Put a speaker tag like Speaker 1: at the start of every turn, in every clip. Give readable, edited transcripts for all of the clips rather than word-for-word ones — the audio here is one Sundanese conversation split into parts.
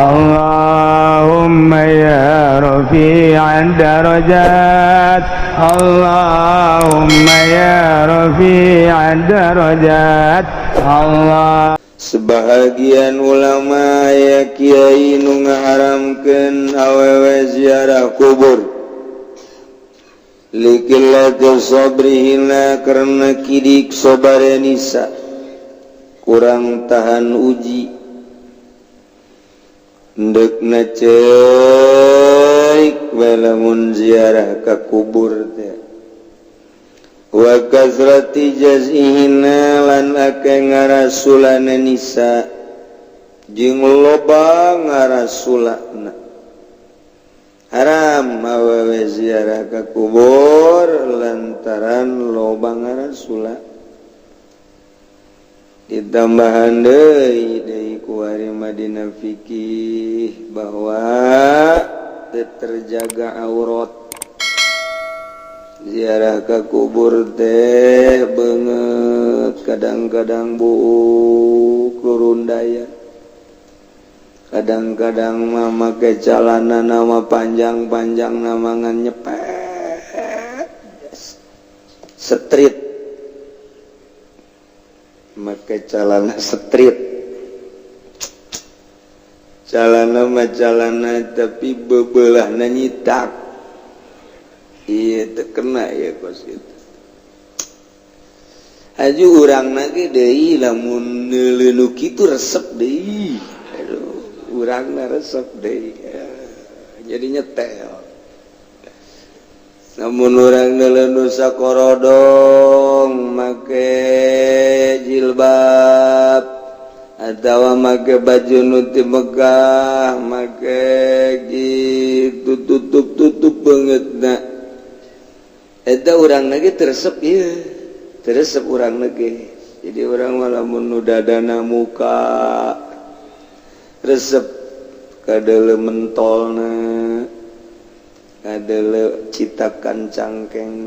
Speaker 1: اللهم يا رفيع الدرجات، اللهم يا رفيع الدرجات، الله.
Speaker 2: Sebahagian ulama ya, Kiai, nu ngaharamkeun awewe ziarah kubur liqillati sobrihinna, karena kidik sobare nisa, kurang tahan uji. Ndekna cerik we lamun ziarah ka kubur teh. Wa kasrati jaz'ihina, lan akeh ngarasulana nisa, jeung loba ngarasulana. Haram awewe ziarah ka kubur lantaran loba ngarasula. Ditambahan deui deui kuari Madinah fikih bahwa teu terjaga aurat ziarah ke kubur teh, banget kadang-kadang buuk rurundaya, kadang-kadang mah make calana nama panjang-panjang, namangan nyepet street, make calana street, calana mah calana tapi bebelah nyitak. Iya, terkena ya kos itu. Aju urang lagi deui lamun neuleuh kitu resep deui. Aduh, urangna resep deui. Ya, jadi nyetel. Namun urang neuleuh sakorodong make jilbab atawa make baju nu ti Mekah, make gitu tutup-tutup banget. Nah, eta urang lagi teresep, iya, teresep urang lagi. Jadi urang lamun nu dadana muka resep kadele mentolna, kadele citakan cangkeng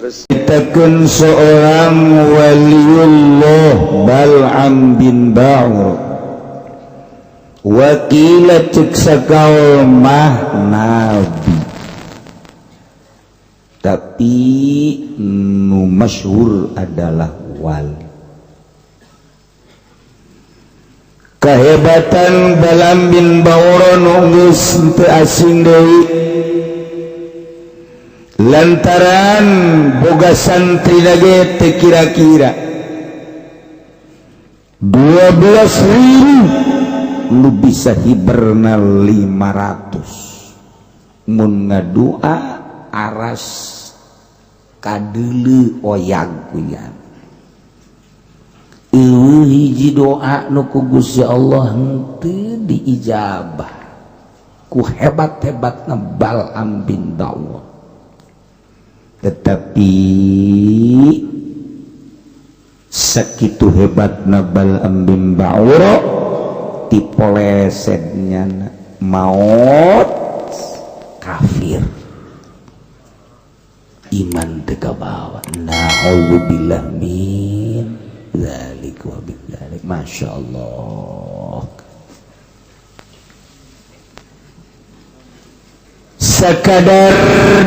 Speaker 2: resep.
Speaker 1: Citakan seorang waliullah Bal'am bin Ba'ur, wakila cek sakaul mah nabi, tapi nu masyhur adalah wali. Kehebatan Balam bin Baura nu geus teu asing deui lantaran boga santri lagi teu kira-kira 12.000, lu bisa hiberna 500, mun ngadua aras kadeuleu oyag kuyan. Eueuh hiji doa nu ku Gusti Allah henteu diijabah ku hebat-hebatna Bal'am bin Ba'ura, tetapi sakitu hebatna Bal'am bin Ba'ura dipolesetnya maut kafir, iman teu kabawa. Na'udzubillah min dzalik wa min dzalik. Masya Allah, sekadar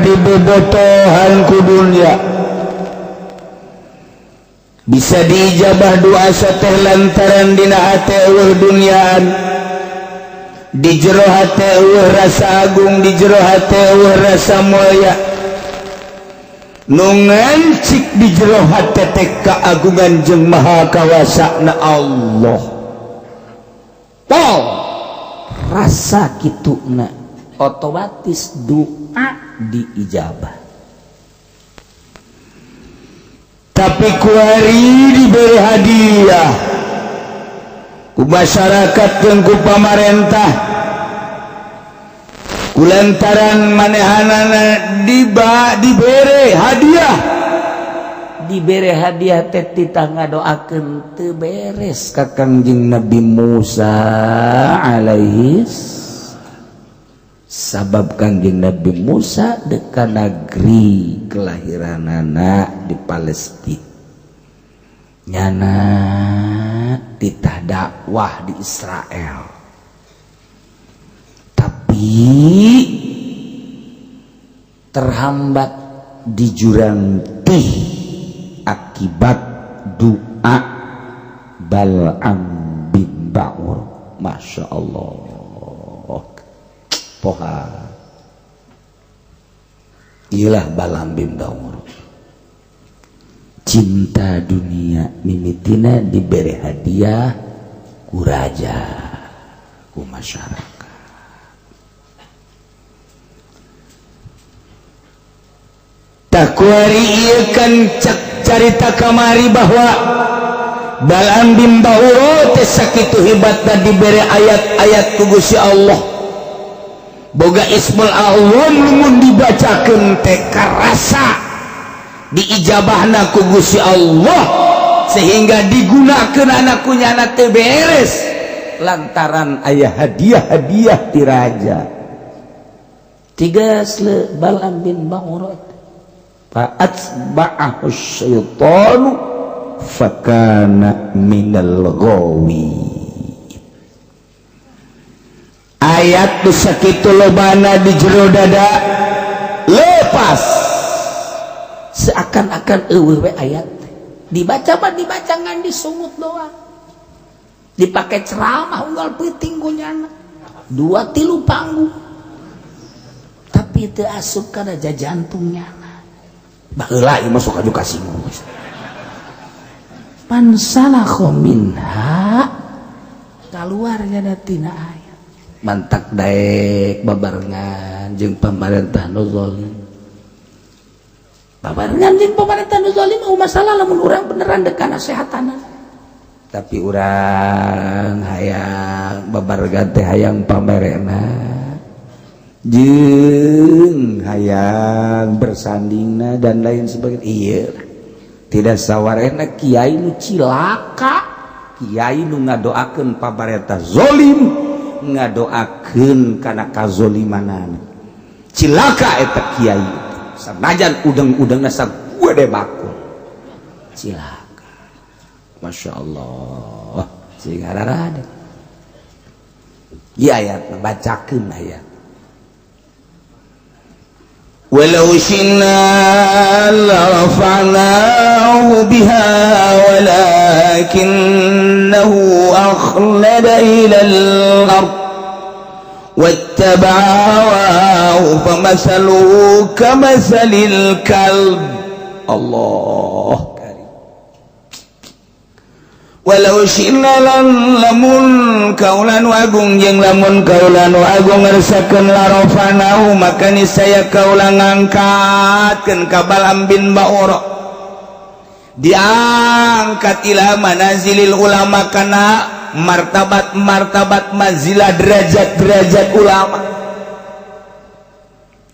Speaker 1: dibobotohan ku dunya bisa diijabah doa teh lantaran dina hate eueuh duniaan, di jero hate eueuh rasa agung, di jero hate eueuh rasa mulia. Nu ngancik di jero hate teh keagungan jeung maha kawasa na Allah. Pol rasa kituna otomatis doa diijabah. Tapi kuari diberi hadiah ku masyarakat jeung ku pamarentah kulantaran manehanana diba dibere hadiah, dibere hadiah teh titah ngadoakeun teu beres ka Kangjeng Nabi Musa alaihi. Sabab Kangjeng Nabi Musa deka negeri kelahiranana di Palestina, nyana titah dakwah di Israel. Tapi terhambat di jurang tih akibat doa Bal'am bin Ba'ur. Masya Allah, poha iyalah Bal'am bin Ba'ur, cinta dunia mimitina diberi hadiah ku raja, ku masyarakat. Takuari ieu kan cak carita kamari bahwa Bal'am bin Ba'ur teh sakitu hebatna diberi ayat-ayat ku Gusti Allah. Boga Ismul A'zam lamun dibacakeun teh karasa diijabahna ku Gusti Allah sehingga digunakeun anak ku nyana teh beres lantaran aya hadiah-hadiah ti raja. Tiga sle Bal'am bin Ba'ur fa'atba'ahu syaitanu fakana minal ghawi. Ayat nu sakitu lobana di jero dada lepas seakan-akan eueuh we ayat dibaca mah dibaca ngan disungut doang, dipakai ceramah unggal peuting ku nyana 2-3 panggung tapi teu asup kana jantungnya. Baheula ieu masuk aju kasinggung. Pansalakha minha kaluar nya tina ayat mantak daek babarengan jeung pamarentah nu zalim. Babarengan jeung pamarentah nu zalim mau masalah lamun urang beneran dek kana sehatanan. Tapi urang hayang babarengan teh hayang pamerena jeung hayang bersandingna dan lain sebagainya. Iya tidak sawarena kiai nu cilaka, kiai nu ngadoakeun pamarentah zalim, ngadoakeun kana kazolimanana. Cilaka eta kiai sanajan udeng-udengna sagede bakul. Cilaka. Masya Allah sing ararade. Ieu ayat bacakeun ayat.
Speaker 2: Walau syi'na larafa'nahu biha walakinnahu akhlada ilal ard wattaba'a hawahu famathaluhu kamathalil kalb.
Speaker 1: Allah karim.
Speaker 2: Walau syi'na lamun kaula nu agung jeung lamun kaula nu agung ngersakeun larafanahu maka niscaya kaula ngangkatkeun ka Bal'am bin Ba'ur diangkat ila manazilil ulama kana martabat-martabat manzilah derajat-derajat ulama.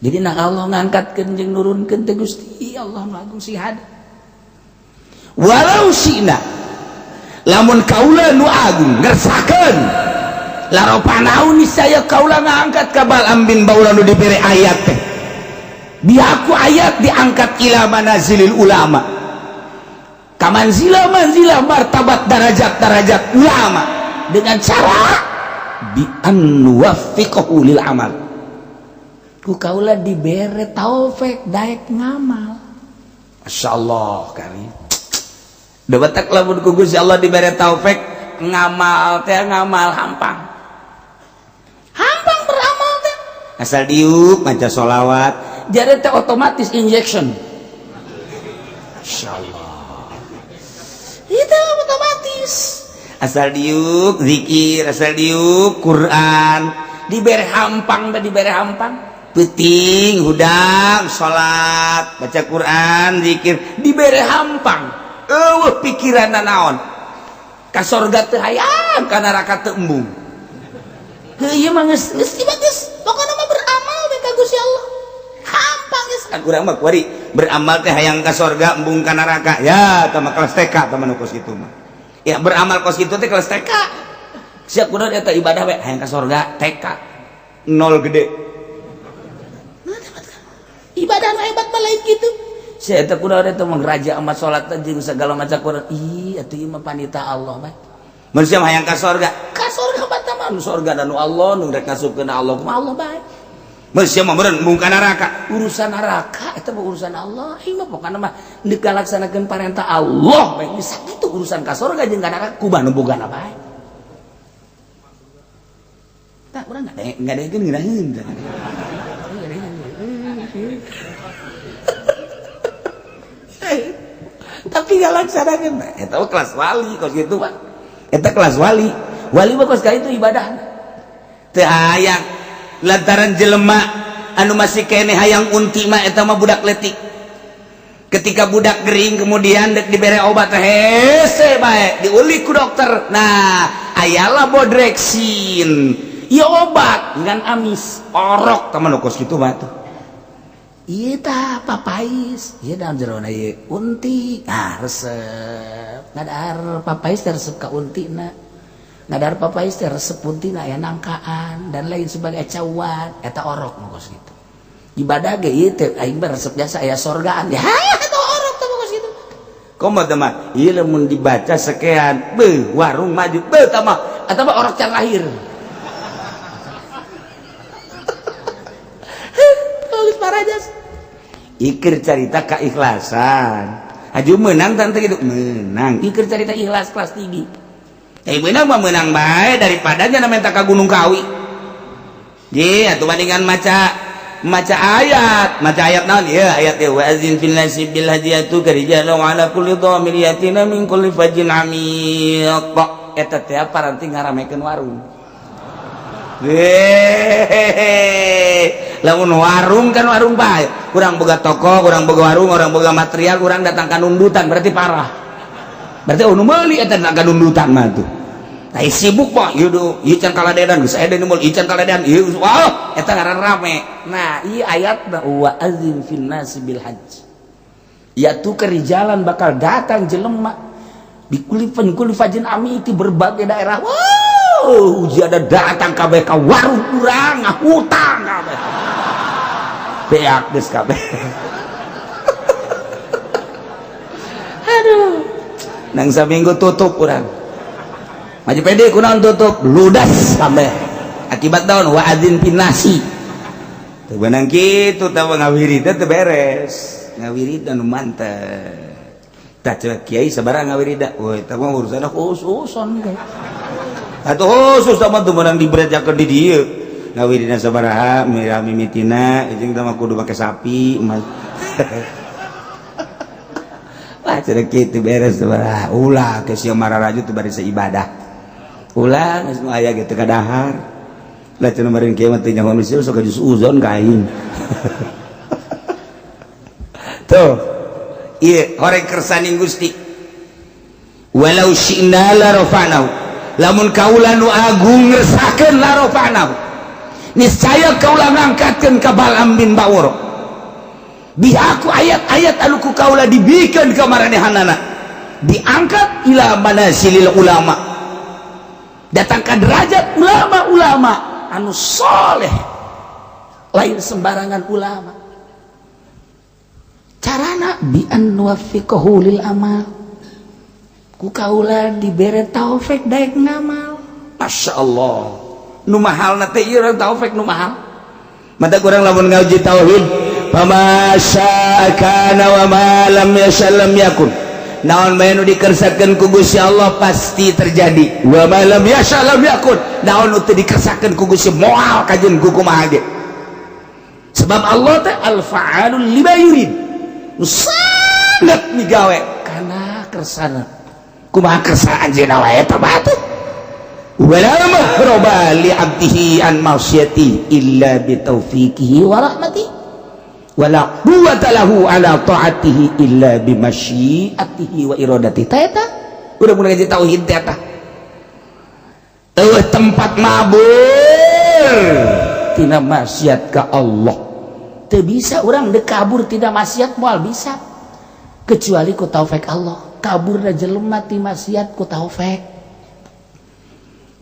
Speaker 1: Jadi nak Allah ngangkatkeun jeung nurunkeun teh Gusti Allah nu agung sihad.
Speaker 2: Walau syi'na lamun kaula nu agung ngersakeun laropanau niscaya kaula ngangkat ka Bal'am bin Ba'ur nu dibere ayat teh biaku ayat diangkat ila manazilil ulama ka manzilah manzilah martabat darajat darajat ulama
Speaker 1: dengan cara bi an nuwaffiqahu lil amal. Ku kaula dibere taufik daek ngamal.
Speaker 2: Masyaallah karim. Dewetek lamun ku Gusti Allah dibere taufik ngamal teh ngamal hampang.
Speaker 1: Hampang beramal teh.
Speaker 2: Asal diuk maca sholawat
Speaker 1: jadi teh otomatis injection. Masyaallah. Itu otomatis.
Speaker 2: Asal diuk zikir, asal diuk Quran,
Speaker 1: dibere hampang teh dibere hampang.
Speaker 2: Peuting hudang salat, baca Quran, zikir,
Speaker 1: dibere hampang.
Speaker 2: Eueuh pikiranna naon
Speaker 1: ka sorga teu hayang, ka neraka teu embung. Heuh ieu mah geus geus geus pokona mah beramal we ka Gusti Allah. Hampang geus
Speaker 2: kan urang mah kuari beramal teh hayang ka sorga embung ka neraka. Ya tah mah kelas TK tah mah nu kos kitu mah. Ya beramal kos kitu teh kelas TK.
Speaker 1: Siap kudu eta ibadah we hayang ka sorga TK.
Speaker 2: Nol gede.
Speaker 1: Ibadah nu hebat mah lain kitu. Saya teh kudu eta mah raja amat salat jeung segala macam Quran. Ih atuh ieu mah panita Allah bae.
Speaker 2: Manusia mah hayang ka sorga.
Speaker 1: Ka sorga mah mah Allah, anu sorga nu Allah, nu rek ngasupkeun Allah kumaha Allah bae. Geus mah meureun mung ka neraka. Urusan neraka eta mah urusan Allah. Ieu mah pokona mah deuk ngalaksanakeun parentah Allah bae geus sakitu urusan ka sorga jeung ka neraka kumaha nu bogana bae. Tah urang ngadengekeun ngeunaheun. Tapi ngalaksanakeun eta mah kelas wali kos kitu mah. Eta kelas wali. Wali mah kos kitu ibadah. Teu hayang lantaran jelema anu masih keneh hayang unti mah eta mah budak letik. Ketika budak gering kemudian dek dibere obat hese bae diulik ku dokter. Nah, ayalah bodreksin. Ieu obat ngan amis orok tah mah kos kitu mah tuh. Ieu tah papais, ieu dalam jerona ieu unti. Nah, resep. Ngadar papais teh resep ka untina. Ngadar papais teh resep untina aya nangkaan dan lain sebagai cawat eta orok nu kos kitu. Ibadah ge ieu teh aing mah resep jasa aya sorgaan. Ya eta orok teh kos kitu. Komo teh mah ieu lamun dibaca sekian, beuh warung maju, beuh tah mah eta mah orok can lahir. Geus parajas. Ikir carita keikhlasan. Aju menang tante gitu, menang. Ikir carita ikhlas kelas tinggi. Menang mah menang bae daripada nya minta ka Gunung Kawi. Ye atuh bandingan maca maca ayat naon ieu ayat ieu wa azin fil nasi bil hadiyatu karijalu ala kulli dhamir yatina min kulli fajin amiq. Eta teh paranti ngaramekeun warung. Lamun warung kan warung bae, kurang boga toko, kurang boga warung, orang boga material, kurang datang ka nundutan berarti parah. Berarti oh nu meuli eta datang ka nundutan mah tuh. Tah sibuk mah ieu do, ieu can kaladedan geus aya nu meuli, ieu can kaladedan, ieu wah eta ngaran rame. Nah, ieu ayatna wa azin fin nasi bil hajj. Ya tu kerijalan bakal datang jelema di kulifan kulifajin amiti berbagai daerah. Wow, uji ada datang kabeh ka warung urang ngahutang kabeh. Beak geus kabeh. Aduh. Nang saminggu tutup urang. Maju pede kunaon tutup, ludas kabeh. Akibat daun wa adzin pinasi. Teu beunang kitu tah ngawirid teh beres. Ngawirid nu mantep. Tah cek kiai sabaraha ngawirida? Woi, eta mah urusanna khususon. Atuh khusus sama tuh menang diberejakeun di dieu. Ngawiridna sabaraha mimitina jeung tah mah kudu make sapi. Wah, cenah kitu beres sabaraha. Ulah ke sia mararaju teu bari ibadah. Ulah geus nu aya ge teu kadahar. Lah cenah meureun kieu mah teu nyaho manusia sok jus uzon ka aing. Tuh. Ieu horeng kersaning Gusti. Walau syi'na la rafa'nahu. Lamun kaula nu agung ngersakeun la rafa'nahu. Niscaya kaula ngangkatkeun ka Bal'am bin Ba'ur. Bihaku ayat-ayat anu ku kaula dibikeun ka maranehanana. Diangkat ila manasilil ulama. Datang ka derajat ulama-ulama anu soleh. Lain sembarangan ulama. Carana bi an nuwaffiqahu lil amal. Ku kaula dibere taufik daek ngamal. Masya Allah. Nu mahalna teh ieu taufik nu mahal. Mata kurang lamun ngaji tauhid, fama syaa kana wa ma lam yasha lam yakun. Naon bae nu dikersakeun ku Gusti Allah pasti terjadi. Wa ma lam yasha lam yakun. Naon nu teu dikersakeun ku Gusti moal kajeun ku kumaha ge. Sebab Allah teh al-fa'alul lima yurid. Nu sangat migawe kana kersana. Kumaha kersa anjeunna wae eta mah tuh. Wala mahraba li 'abdihi an ma'siyati illa bi taufiqihi wa rahmatihi. Wala quwwata lahu ala ta'atihi illa bi masyiatihi wa iradatihi. Ta eta udah mulai ngaji tauhid teh eta. Eueuh tempat mabur tina maksiat ka Allah. Teu bisa urang deuk kabur tina maksiat moal bisa. Kecuali ku taufik Allah. Kaburna jelema ti maksiat ku taufik.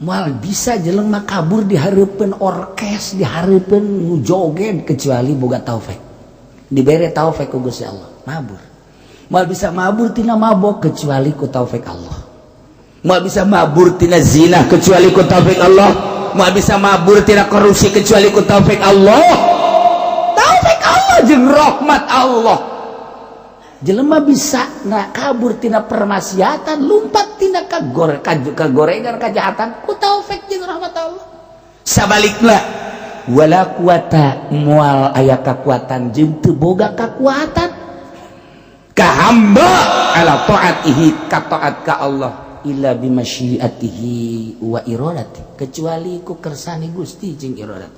Speaker 1: Moal bisa jelema kabur di hareupeun orkes, di hareupeun nu joget kecuali boga taufik. Dibere taufik ku Gusti Allah, mabur. Moal bisa mabur tina mabok kecuali ku taufik Allah. Moal bisa mabur tina zina kecuali ku taufik Allah. Allah. Moal bisa mabur tina korupsi kecuali ku taufik Allah. Taufik Allah jeung rahmat Allah. Jelema bisa na kabur tina permaksiatan, lumpat tina kagorengan kejahatan ku taufik jeung rahmat Allah. Sabalikna wala quwata, moal aya kakuatan jeung teu boga kakuatan ka hamba ala taatihi, ka taat ka Allah, illa bimasyiatihi wa iradati, kecuali ku kersane Gusti jeung iradat.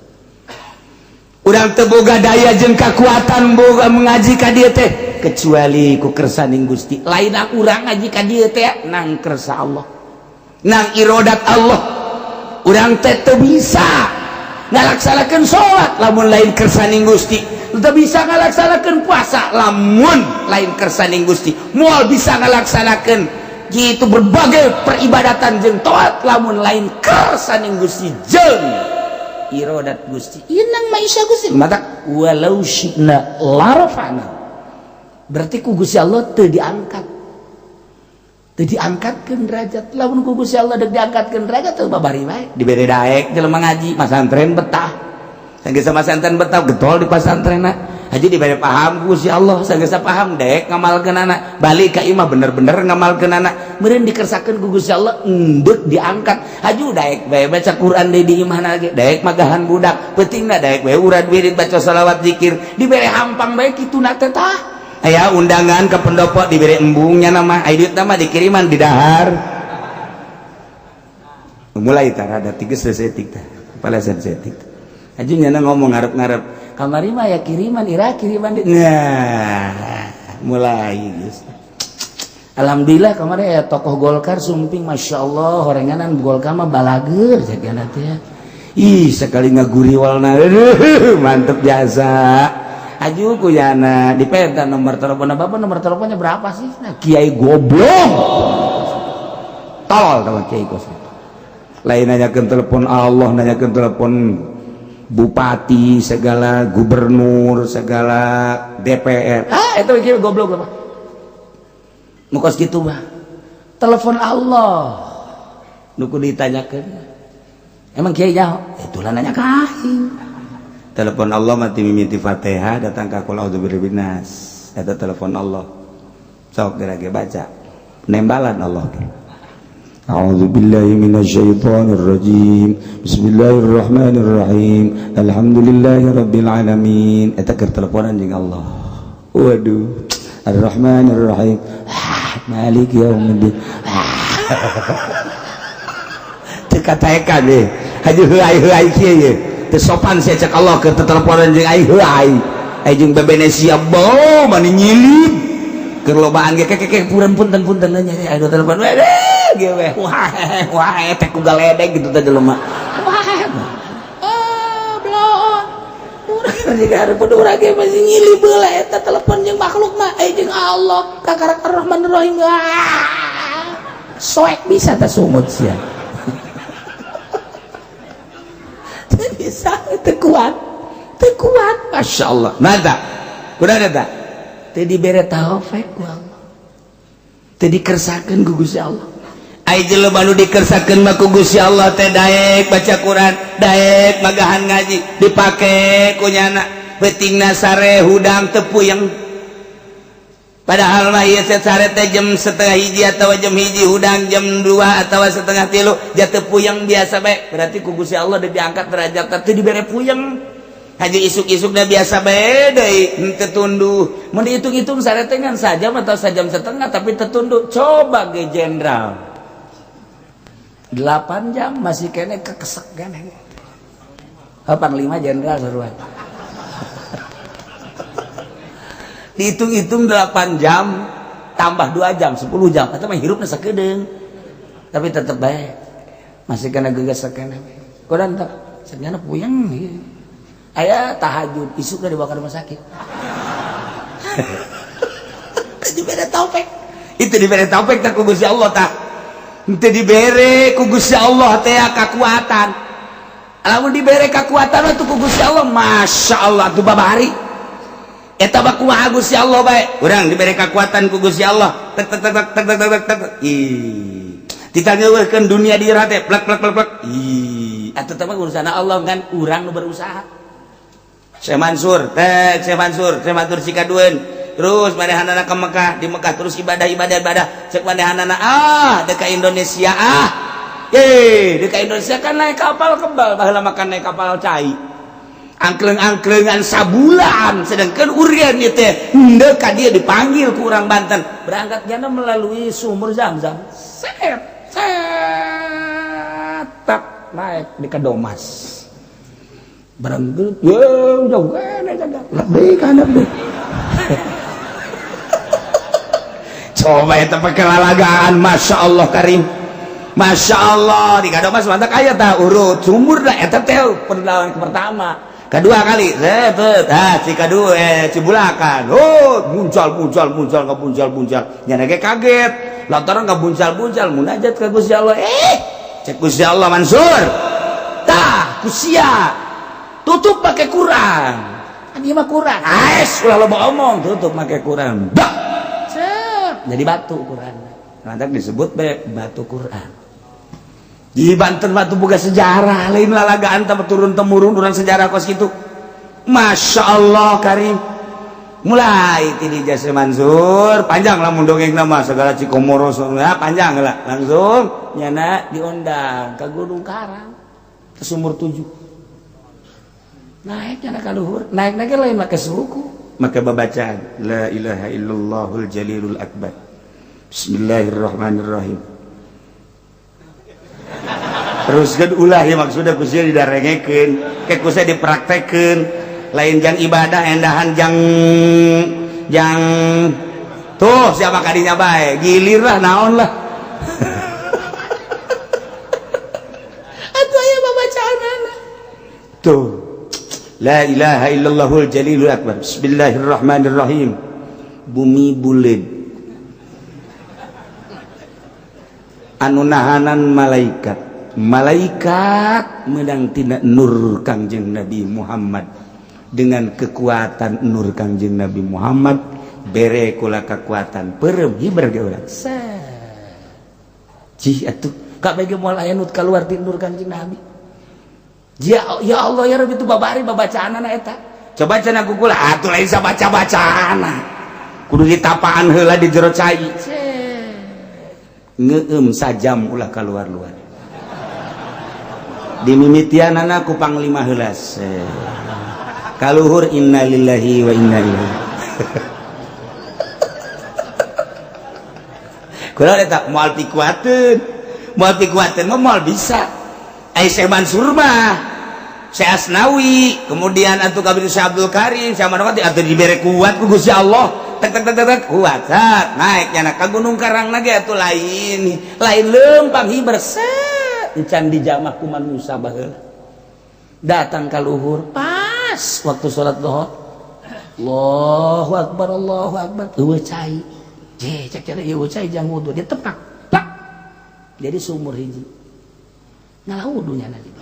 Speaker 1: Urang teu boga daya jeung kakuatan boga mengaji ka dieu teh kecuali ku kersaning Gusti. Lain urang ngaji ka dieu teh, nang kersa Allah, nang irodat Allah. Urang teh teu bisa ngalaksanakeun salat lamun lain kersaning Gusti, teu bisa ngalaksanakeun puasa lamun lain kersaning Gusti, moal bisa ngalaksanakeun gitu berbagai peribadatan jeung taat lamun lain kersaning Gusti jeung irodat Gusti. Inang maisha Gusti mata walau syi'na larafa'na, berarti ku Gusti Allah teu diangkat, teu diangkatkeun derajat. Lamun ku Gusti Allah deuk diangkatkeun derajat, teu babari bae dibere daek jelema ngaji masantren betah. Sanggeus masantren betah, getol di pasantrenna. Haji dibere paham ku Gusti Allah, sanggeus paham daek ngamalkeunana, balik ka imah bener-bener ngamalkeunana, meureun dikersakeun ku Gusti Allah endek diangkat. Haju daek bae baca Quran deui di imahna ge, daek magahan budak, peutingna daek bae urad wirid, baca salawat, zikir, dibere hampang bae kituna teh. Tah, aya undangan ke pendopo dibere embungnya nama, aya duit nama dikiriman di dahar. Mulai tah rada tiges sesetik tah, kepala sesetik. Haji nyana ngomong ngarep-ngarep kamari mah ya kiriman ira kiriman di. Nah, mulai geus. Alhamdulillah kemarin ya tokoh Golkar sumping, Masya Allah, horenganan Golkar mah balager jagana teh ya. Ih, sekali ngaguriwalna, aduh, mantep jasa. Aju kuyana dipenta nomor telepon bapak, nomor teleponnya berapa sih? Nah, kiai goblok. Tolol sama kiai kos. Lain nanyakeun telepon Allah, nanyakeun telepon bupati segala, gubernur segala, DPR. Ah, itu kiai goblok apa? Nu kos kitu mah. Telepon Allah. Nu kudu ditanyakeun. Emang kiai jauh? Itulah nanya ka aing. Telepon Allah mati mimiti Fatihah datang ka qul a'udzu birabbin nas. Eta telepon Allah. Sok geura ge baca. Nembalan Allah. A'udzu billahi minasyaitonir rajim. Bismillahirrahmanirrahim. Alhamdulillahi rabbil alamin. Eta keur teleponan jeung Allah. Waduh. Ar-Rahmanir Rahim. Ah, Maliki yaumiddin. Teu kataekan deh. Haji heuai-heuai kieu ye. Teu sopan sia cek Allah keur teteleponan jeung aing heuai. Aing jeung bebene sia bau mani nyilib. Keur lobaan ge keke punten punten punten nya aing telepon we ge we. Wah wah teh ku galedeg gitu teh jelema. Wah. Oh, bloon. Urang jiga hareupeun urang ge masih nyilib heula eta telepon jeung makhluk mah aing jeung Allah kakarak Ar-Rahmanir Rahim. Ah. Soek bisa teh sungut sia. Bisa teu kuat. Teu kuat. Masya Allah. Mata. Kuda eta. Teu dibere taufik ku Allah. Teu dikersakeun ku Gusti Allah. Ai jelema nu dikersakeun mah ku Gusti Allah teh daek baca Quran, daek magahan ngaji, dipake ku nyana. Peutingna sare hudang teu puyeng. Padahal mah ieu sare teh jam 12.30 atau jam 1, hudang jam 2 atau 2.30, jatuh puyeng biasa bae. Berarti ku Gusti Allah udah diangkat derajat teu dibere puyeng. Haji isuk-isuk dah biasa bae deui, henteu tunduh. Mun dihitung-hitung sare teh ngan sajam atau sajam setengah tapi tertunduk. Coba ge jenderal 8 jam masih kene kekesek kene. Oh, panglima jenderal seruan. Dihitung-hitung 8 jam tambah 2 jam 10 jam atau mah hirupna sakedeung, tapi tetep bae masih kena gegas kena kodan tak segana puyeng. Aya tahajud isuk dibawa ke rumah sakit. Itu dibere taufik, itu dibere taufik tak ku Gusti Allah. Tak henteu dibere ku Gusti Allah teh kakuatan. Lamun dibere kakuatan tuh ku Gusti Allah, Masya Allah tuh babari eta mah kumaha Gusti Allah bae. Urang dibere kakuatan ku Gusti Allah, tek tek tek tek tek tek tek, ih, kita ngeueuhkeun dunia di teh plek plek plek plek, ih. Atau mah urusan Allah kan urang nu berusaha. Syekh Mansur, teh Syekh Mansur, Syekh Mansur Cikaduen. Terus manehanana ke Mekah, di Mekah terus ibadah ibadah ibadah. Cek manehanana ah deka Indonesia ah. Ye, deka Indonesia kan naik kapal kebal, baheula makan naik kapal cai. Angkleng-angklengan sabulan, sedangkan urian ieu teh henteu ka dia dipanggil ku urang Banten. Berangkatnya melalui sumur Zam-Zam. Set, set, tak naik di Kadomas. Berangkat, ya jauh kene jaga. Lebih kan lebih. Coba eta pakai Masya Allah Karim. Masya Allah di Kadomas mantap aya tah urut sumur dah eta teh perlawan pertama. Kedua kali, set, ah Cikadu Cibulakan. Oh, muncal muncal muncal kabuncal buncal. Nya ge kaget. Lantaran kabuncal-buncal munajat ka Gusti Allah. Cek Gusti Allah Mansur. Tah, kusia. Tutup pakai Quran. Ieu mah Quran. Aes ulah loba omong, tutup pakai Quran. Dak. Cep, jadi batu Quran. Lantak disebut be batu Quran. Di Banten batu boga sejarah lain lalagaan turun temurun urang sejarah kos gitu. Masya Allah Karim. Mulai tidi jasa Mansur panjang lah mun dongeng nama segala Cikomoro ya panjang lah langsung nyana diundang ke Gunung Karang ke sumur 7 naik nyana ka luhur naik naik lain make suku make babacaan la ilaha illallahul jalilul akbar bismillahirrahmanirrahim. Terus kan ulah ya maksudnya kusia didarengekeun ke kusia dipraktekeun lain jang ibadah endahan jang jang tuh siapa kadinya bae gilir lah naon lah atuh aya babacaanana tuh la ilaha illallahul jalilul akbar bismillahirrahmanirrahim bumi buleud anu nahanan malaikat malaikat menang tina nur Kangjeng Nabi Muhammad dengan kekuatan nur Kangjeng Nabi Muhammad bere kula kekuatan perem hiber ge urang cih atuh kabeh moal aya nu kaluar ti nur Kangjeng Nabi ya, ya Allah ya Rabbi itu babari babacaanana eta coba cenah ku kula atuh lain sabaca-bacaana kudu ditapaan heula di jero cai ngeum sajam ulah kaluar-luar dimimitian anak ku panglima heulas kaluhur innalillahi wa inna ilaihi kula eta moal pikuateun mah moal bisa ai Syekh Mansur mah Syekh Asnawi kemudian atuh kabeh Syekh Abdul Karim Syekh Manawati atuh dibere kuat ku Gusti Allah tek tek tek tek kuat sat naik nyana ka Gunung Karang lagi atuh lain lain lempang hiber set encan dijamah ku manusia baheula datang ka luhur pas waktu salat zuhur Allahu akbar Allahu akbar eueuh cai je cek cek eueuh cai jang wudu dia tepak plak jadi sumur hiji ngalah wudu nya di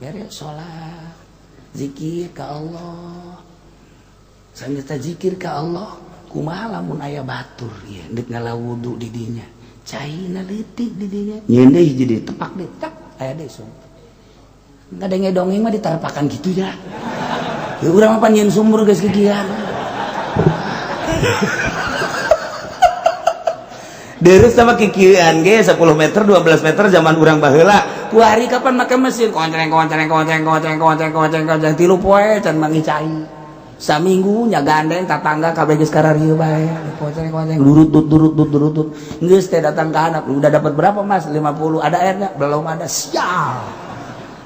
Speaker 1: beres salat zikir ka Allah sambil zikir ka Allah kumaha lamun aya batur ieu deuk ngalah wudu di dinya caina leutik di dinya nyeun deui jadi tepak deui tak aya deui sumur ngadenge dongeng mah ditarepakan gitu ya ya urang mah pan nyeun sumur geus kikian Deres sama kikian ge 10 meter 12 meter zaman urang baheula kuari kapan make mesin konceng konceng konceng konceng konceng konceng konceng tilu poe can mangi cai saminggu nya gandeng tatangga kabeh geus kararieu bae konceng konceng durut dut durut dut durut dut geus teh datang ka anak udah dapat berapa Mas 50 ada airnya belum ada sial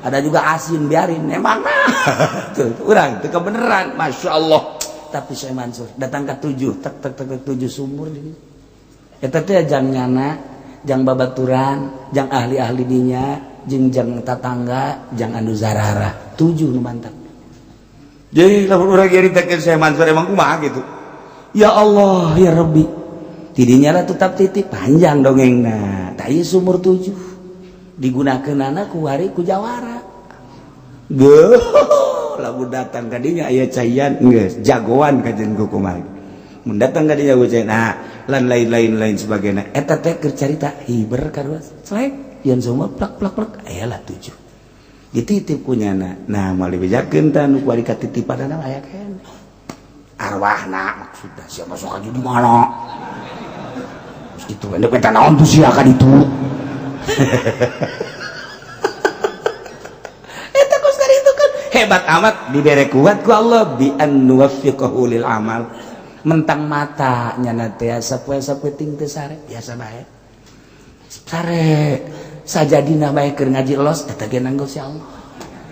Speaker 1: ada juga asin biarin emang nah tuh urang teu kebeneran Masya Allah tapi Syekh Mansur datang ke 7 tek tek tek 7 sumur di eta teh jang nyana jang babaturan jang ahli-ahli dinya jeung jang tatangga jang anu zarara 7 nu mantap. Jadi lamun urang nyaritakeun Syekh Mansur emang kumaha gitu. Ya Allah ya Rabbi. Tidinya lah tetap titik panjang dongengna. Tah ieu sumur 7 digunakeunana ku hari ku jawara. Geuh, lamun datang ka dinya aya caian geus jagoan kajen ku kumaha. Mun datang ka dinya ku cai nah lan lain-lain lain sebagainya. Eta teh keur carita hiber kadua. Selek yeun sumur plak plak plak aya lah 7. Dititip ku nyana. Nah, moal dibejakeun tah nu kuari katitipanana aya keneh. Arwahna maksudna sia masuk ka di mana? Terus gitu endek minta naon tuh sia ka ditu. Eta kos itu kan hebat amat dibere kuat ku Allah bi an nuwaffiqahu lil amal. Mentang mata nyana teh sapoe sapeting teh sare biasa bae. Sare sajadina bae keur ngaji los eta ge nanggo si Allah.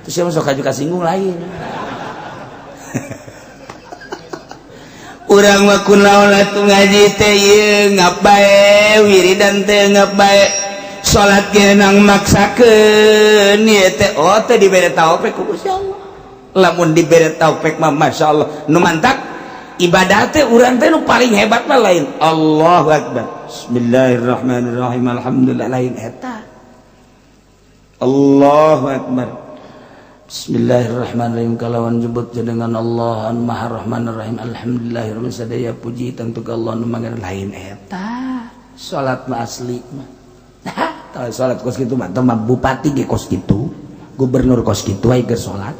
Speaker 1: Terus sia masuk ka kasinggung lain. Urang mah kunaon atuh ngaji teh ieu ngap bae, wiridan teh ngap bae, salat ge nang maksakeun ieu teh oh teh dibere taufik ku Gusti Allah. Lamun dibere taufik mah masyaallah nu mantak ibadah teh urang teh nu paling hebat mah lain Allahu akbar. Bismillahirrahmanirrahim alhamdulillah lain eta. Allahu akbar. Bismillahirrahmanirrahim kalawan jebut jenengan Allah an Maha Rahmanir Rahim alhamdulillahirabbil sadaya puji tentu ka Allah nu mangan lain eta. Salat mah asli mah. Tah salat kos kitu mah teh bupati ge kos kitu, gubernur kos kitu aya keur salat.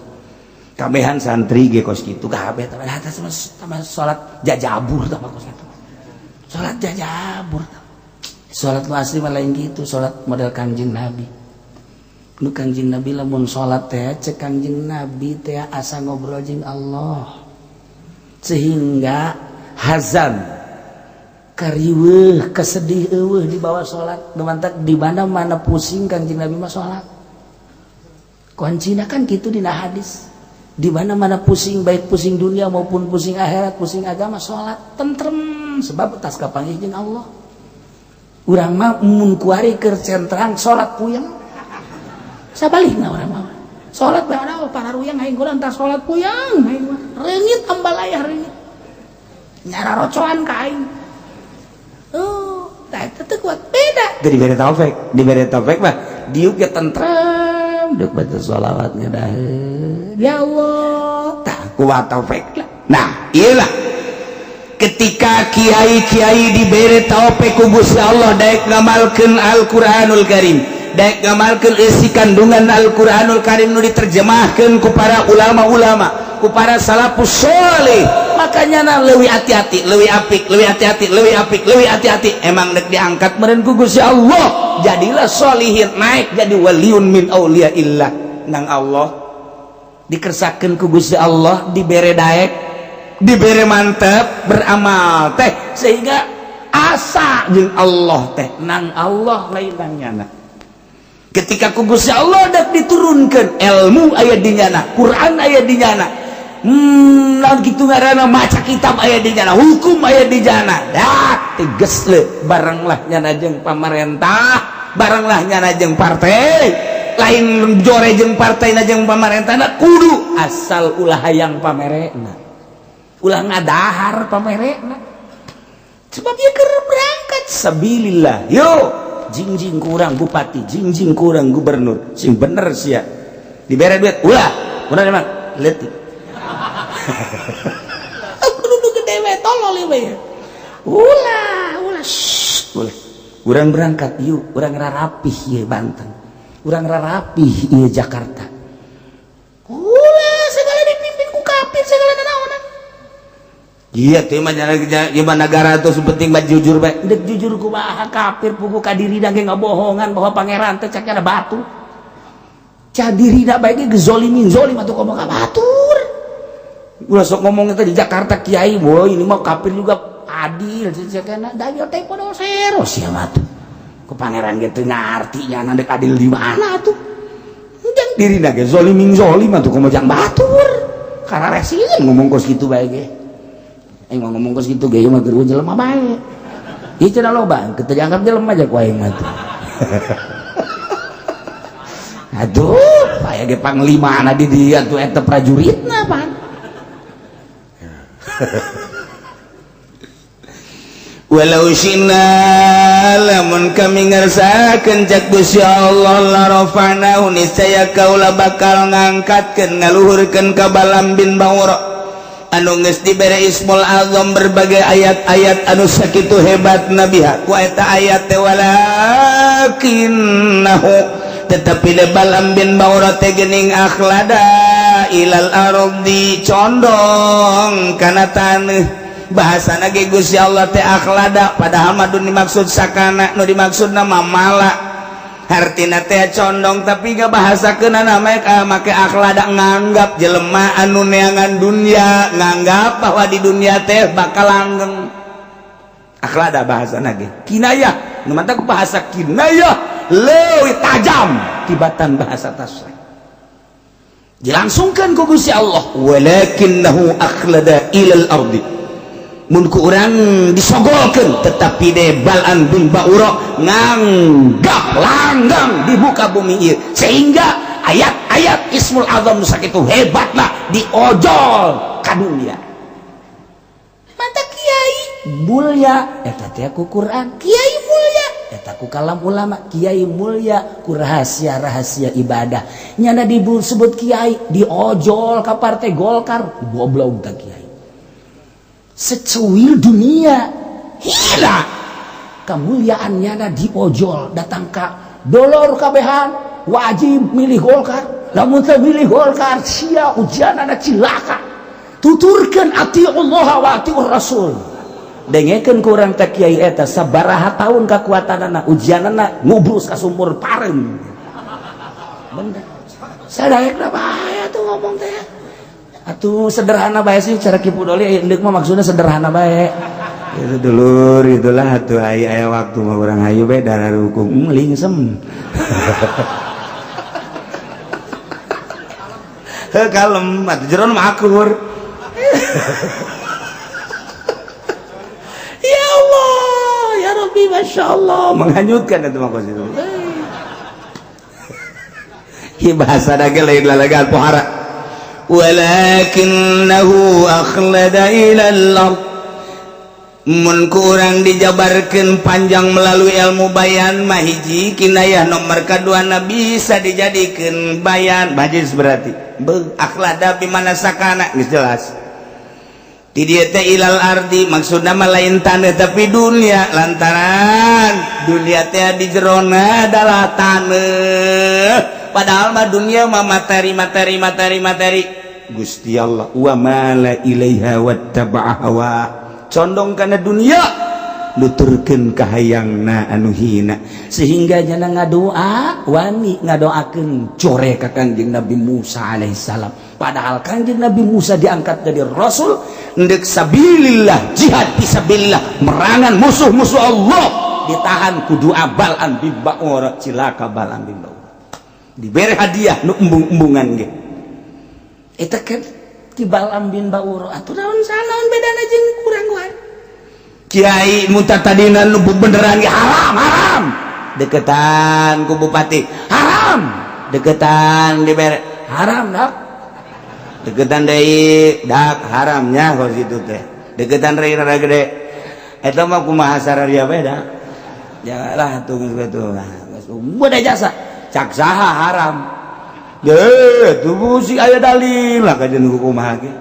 Speaker 1: Kabehan santri ge kos kitu kabeh tah tambah salat jajabur tah kos kitu. Salat jajabur. Salat mah asli mah lain kitu, salat model Kangjeng Nabi. Nu Kangjeng Nabi lamun salat teh cek Kangjeng Nabi teh asa ngobrol jeung Allah. Sehingga hazan kariweuh kesedih eueuh di bawah salat. Nu mantak di mana-mana pusing Kangjeng Nabi mah salat. Kuncina kan kitu dina hadis. Di mana-mana pusing baik pusing dunia maupun pusing akhirat, pusing agama salat tentrem sebab tas kapanggih jeung Allah. Urang mah mun kuari keur centrang salat puyeng. Sabalikna urang mah. Salat bae ada para ruyang aing gula entar salat puyeng aing mah. Reungit ambalayah reungit. Nyara rocoan ka aing. Oh, tah eta teu kuat beda. Teu dibere taufik, dibere taufik mah diuk ge tentrem, deuk baca sholawat ngedaheun. Ya Allah, tah kuat taufik lah. Nah, iyalah ketika kiai-kiai dibere taufik ku Gusti Allah daek ngamalkeun Al-Qur'anul Karim, daek ngamalkeun isi kandungan Al-Qur'anul Karim nu diterjemahkeun ku para ulama-ulama, ku para salafus sholeh. Makanya na leuwih hati-hati, leuwih apik, leuwih hati-hati, leuwih apik, leuwih hati-hati. Emang dek diangkat meureun ku Gusti Allah, jadilah sholihin, naik jadi waliun min auliyaillah nang Allah. Dikersakeun ku Gusti Allah, dibere daek, dibere mantep beramal teh sehingga asa jeung Allah teh nang Allah lain nang nyana. Ketika ku Gusti Allah dak diturunkan ilmu aya di nyana, Quran aya di nyana, naon kitu ngaranna maca kitab aya di nyana, hukum aya di nyana. Dah tegas le barenglah nyana jeung pamarentah, barenglah nyana jeung partai, lain jore jeung partai na jeung pamarentahna kudu asal ulah hayang pamerena, ulah ngadahar pamerena. Sebab ieu keur berangkat sabilillah. Yo jingjing kurang bupati, jingjing kurang gubernur, sing bener sia. Dibere duit ulah, bener emang leutik. Aku duduk gede we tolol ieu. Ulah, ulah, shh, ulah. Urang berangkat yuk, urang rarapih ieu Banten. Urang rarapih ieu Jakarta. Ulah segala dipimpin ku kafir segala nanaonan. Iya tuh mah gimana negara tuh penting mah jujur bae. Dek jujur kumaha kafir pugu ka dirina ge ngabohongan bahwa pangeran teh cek ada batu. Ca dirina bae ge gezolimin zolim atuh komo ka batur. Ulah sok ngomong eta di Jakarta kiai, boy ini mah kafir juga adil cek da ieu teh podo sero sia mah tuh. Ku pangeran ge teu ngarti nya dek adil di mana atuh. Jang dirina ge zolimin zolim atuh komo jang batur. Kararesin ngomong kos kitu bae ge. Aing mah ngomong kos kitu ge mah keur jelema bae. Ieu cenah loba, teu dianggap jelema aja ku aing mah tuh. Aduh, aya ge panglimana di dieu atuh eta prajuritna pan. Walau syi'na lamun kami ngersakeun cak Gusti Allah la rafa'nahu niscaya kaula bakal ngangkatkeun ngaluhurkeun ka Balam bin Baura anu geus dibere Ismul Azam berbagai ayat-ayat anu sakitu hebat nabiha ku eta ayat teh walakinnahu Tetapi de Balam bin Baura teh geuning akhlada ilal ardi, condong kana taneuh. Bahasana ge Gusti Allah teh akhlada, padahal mah dimaksud sakana, nu dimaksud nama mala, hartina teh condong, tapi gak bahasa kena namanya make akhlada, nganggap jelema anu neangan dunia, nganggap bahwa di dunia teh bakal langgeng. Akhlada bahasa ge kinayah, nu mantak bahasa kinayah leuwih tajam tibatan bahasa tasrih. Dilangsungkan ku Gusti Allah, walakinnahu akhlada ilal ardi. Mun ku urang disogolkeun, tetapi de Balam bin Baura nganggap langgang di muka bumi ieu, sehingga ayat-ayat Ismul Azam sakitu hebatlah diojol ka dunia. Mata kiai mulia eta teh ku Quran, kiai mulia eta ku kalam ulama, kiai mulia ku rahasia-rahasia ibadah. Nyana disebut kiai diojol ka Partai Golkar, goblok tak kiai. Secuil dunia hina kemuliaan, nyana diojol datang ka dolor kabehan wajib milih Golkar. Lamun teu milih Golkar sia ujian cilaka. Tuturkeun atiullah wa atiur rasul, dengekeun ku urang teh kiai eta sabaraha tahun kakuatanana, ujianana ngubrus ka sumur pareum. Bener sadaekna bae atuh ngomong teh atuh sederhana bae sih cara Ki Pudoli endek mah, maksudnya sederhana bae itu dulur. Itulah atuh aya aya waktu mah urang hayu bae darah hukum lingsem. Heuh, kalem atuh, jeron mah akur. Ya Allah ya Rabbi, Masya Allah, menghanyutkan itu mah itu. Hi bahasa dage lain lalagan pohara. Walakinnahu akhlada ilal ard. Mun kurang dijabarkan panjang melalui ilmu bayan mah, hiji kinayah, nomor kedua na bisa dijadikan bayan majis, berarti be akhlada bimana sakana geus jelas. Di dieu teh ilal ardi maksudna mah lain taneuh tapi dunia, lantaran dunia teh di jerona adalah taneuh, padahal mah dunia mah materi, materi, materi, materi. Gusti Allah wa mala ilaiha wattaba'a hawa, condong kana dunia, nuturkeun kahayangna anu hina, sehingga jana ngadoa, wani ngadoakeun core ka Kangjeng Nabi Musa alaihissalam. Padahal Kangjeng Nabi Musa diangkat jadi rasul ndek sabilillah, jihad fisabilillah, merangan musuh-musuh Allah, ditahan ku doa Balam bin Baura. Cilaka Balam bin Baura, diberi hadiah nu embung-embungan ge eta kan ti Balam bin Baura. Atuh naon sanaon bedana jeung kurang wae kiai muta tadina nu beneran ge haram, haram deketan ku bupati, haram deketan, dibere haram dak deketan deui dak haramnya kos itu teh deketan deui rada gede eta mah kumaha sararia beda ya lah tuh geus kitu geus jasa cak saha haram. Deh, tuh si aya dalil lah kajian kumaha ge.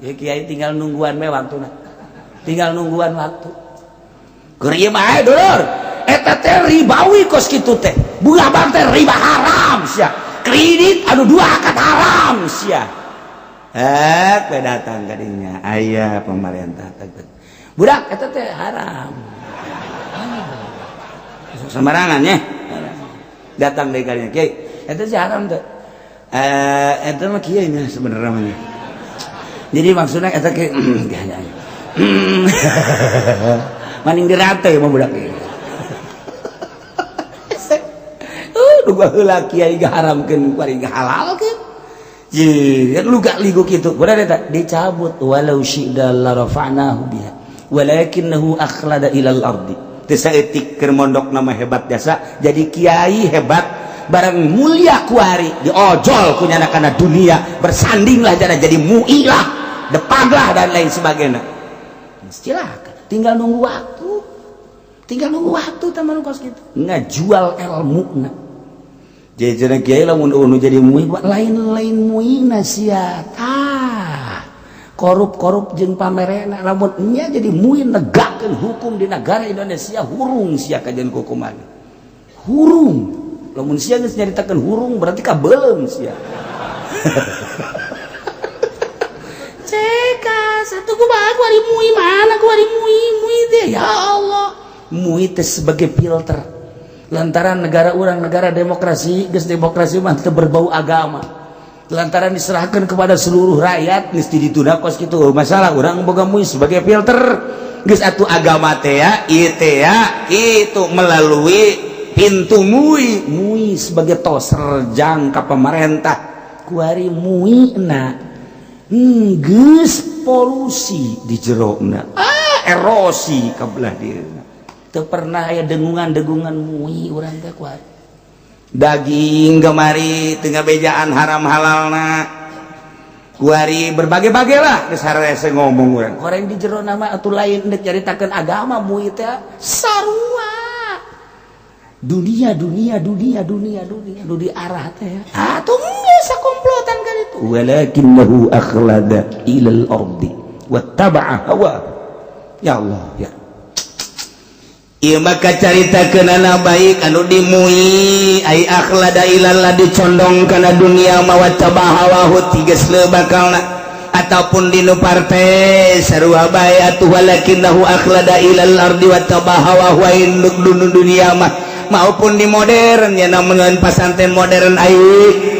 Speaker 1: Ya kiai tinggal nungguan we waktuna. Tinggal nungguan waktu. Keur ieu mah dulur, eta teh ribawi kos kitu teh. Bunga bank teh riba haram sia. Kredit anu dua akad haram sia. Eh, we datang kadinya aya pemerintah teh. Budak eta teh haram. Sembarangan ya. Datang deui kadinya, kiai, eta sih haram teh. Eta mah kieu nya sebenarnya mah. Jadi maksudnya eta kieu maning dirate mah budak ieu. Duga heula kiai gaharamkeun kuari gahalalkeun. Ye, lu gak ligo kitu. Bener eta dicabut walau syi'na la rafa'nahu biha walakinnahu akhlada ilal ardi. Teu saeutik keur mondok nama hebat jasa, jadi kiai hebat barang mulia kuari diojol ku nyana kana dunia, bersandinglah jana jadi muilah, depaglah dan lain sebagainya. Silakan, tinggal nunggu waktu, tinggal nunggu waktu teman kos gitu ngajual ilmu na. Jadi kiai lamun unu jadi mui lain-lain muina sia tah korup-korup jeung pamerena. Lamun nya jadi mui negakkeun hukum di negara Indonesia, hurung sia kajian hukuman, hurung. Lamun sia geus nyaritakeun hurung berarti kabeuleum sia. Ceka satu kumaha kuari mui mana kuari mui mui teh ya Allah. Mui teh sebagai filter. Lantaran negara urang negara demokrasi, geus demokrasi mah teu berbau agama. Lantaran diserahkan kepada seluruh rakyat mesti ditunda kos kitu. Masalah urang boga mui sebagai filter. Geus atuh agama teh ya, ieu teh ya, kitu melalui pintu mui. Mui sebagai toser jangka pemerintah. Kuari mui na geus polusi di jerona. Ah, erosi ka belah dieuna. Teu pernah aya dengungan-dengungan mui urang teh kuari. Daging gemari tengah bejaan haram halalna. Kuari berbagai-bagai lah geus harese ngomong urang. Koreng di jero nama atuh lain deuk nyaritakeun agama mui teh sarua. Dunia dunia dunia dunia dunia nu diarah teh. Atuh geus sakomplotan kan itu. Walakinnahu akhlada ilal ardi wattaba'a hawa. Ya Allah ya. Ieu maka caritakeunana baik anu dimui ai akhlada ilal dicondong kana dunia mawattaba hawahu tiges bakalna ataupun dinu partai sarua bae atuh walakinnahu akhlada ilal ardi wattaba hawahu induk dunia mah maupun di modern ya namun pasantren modern ai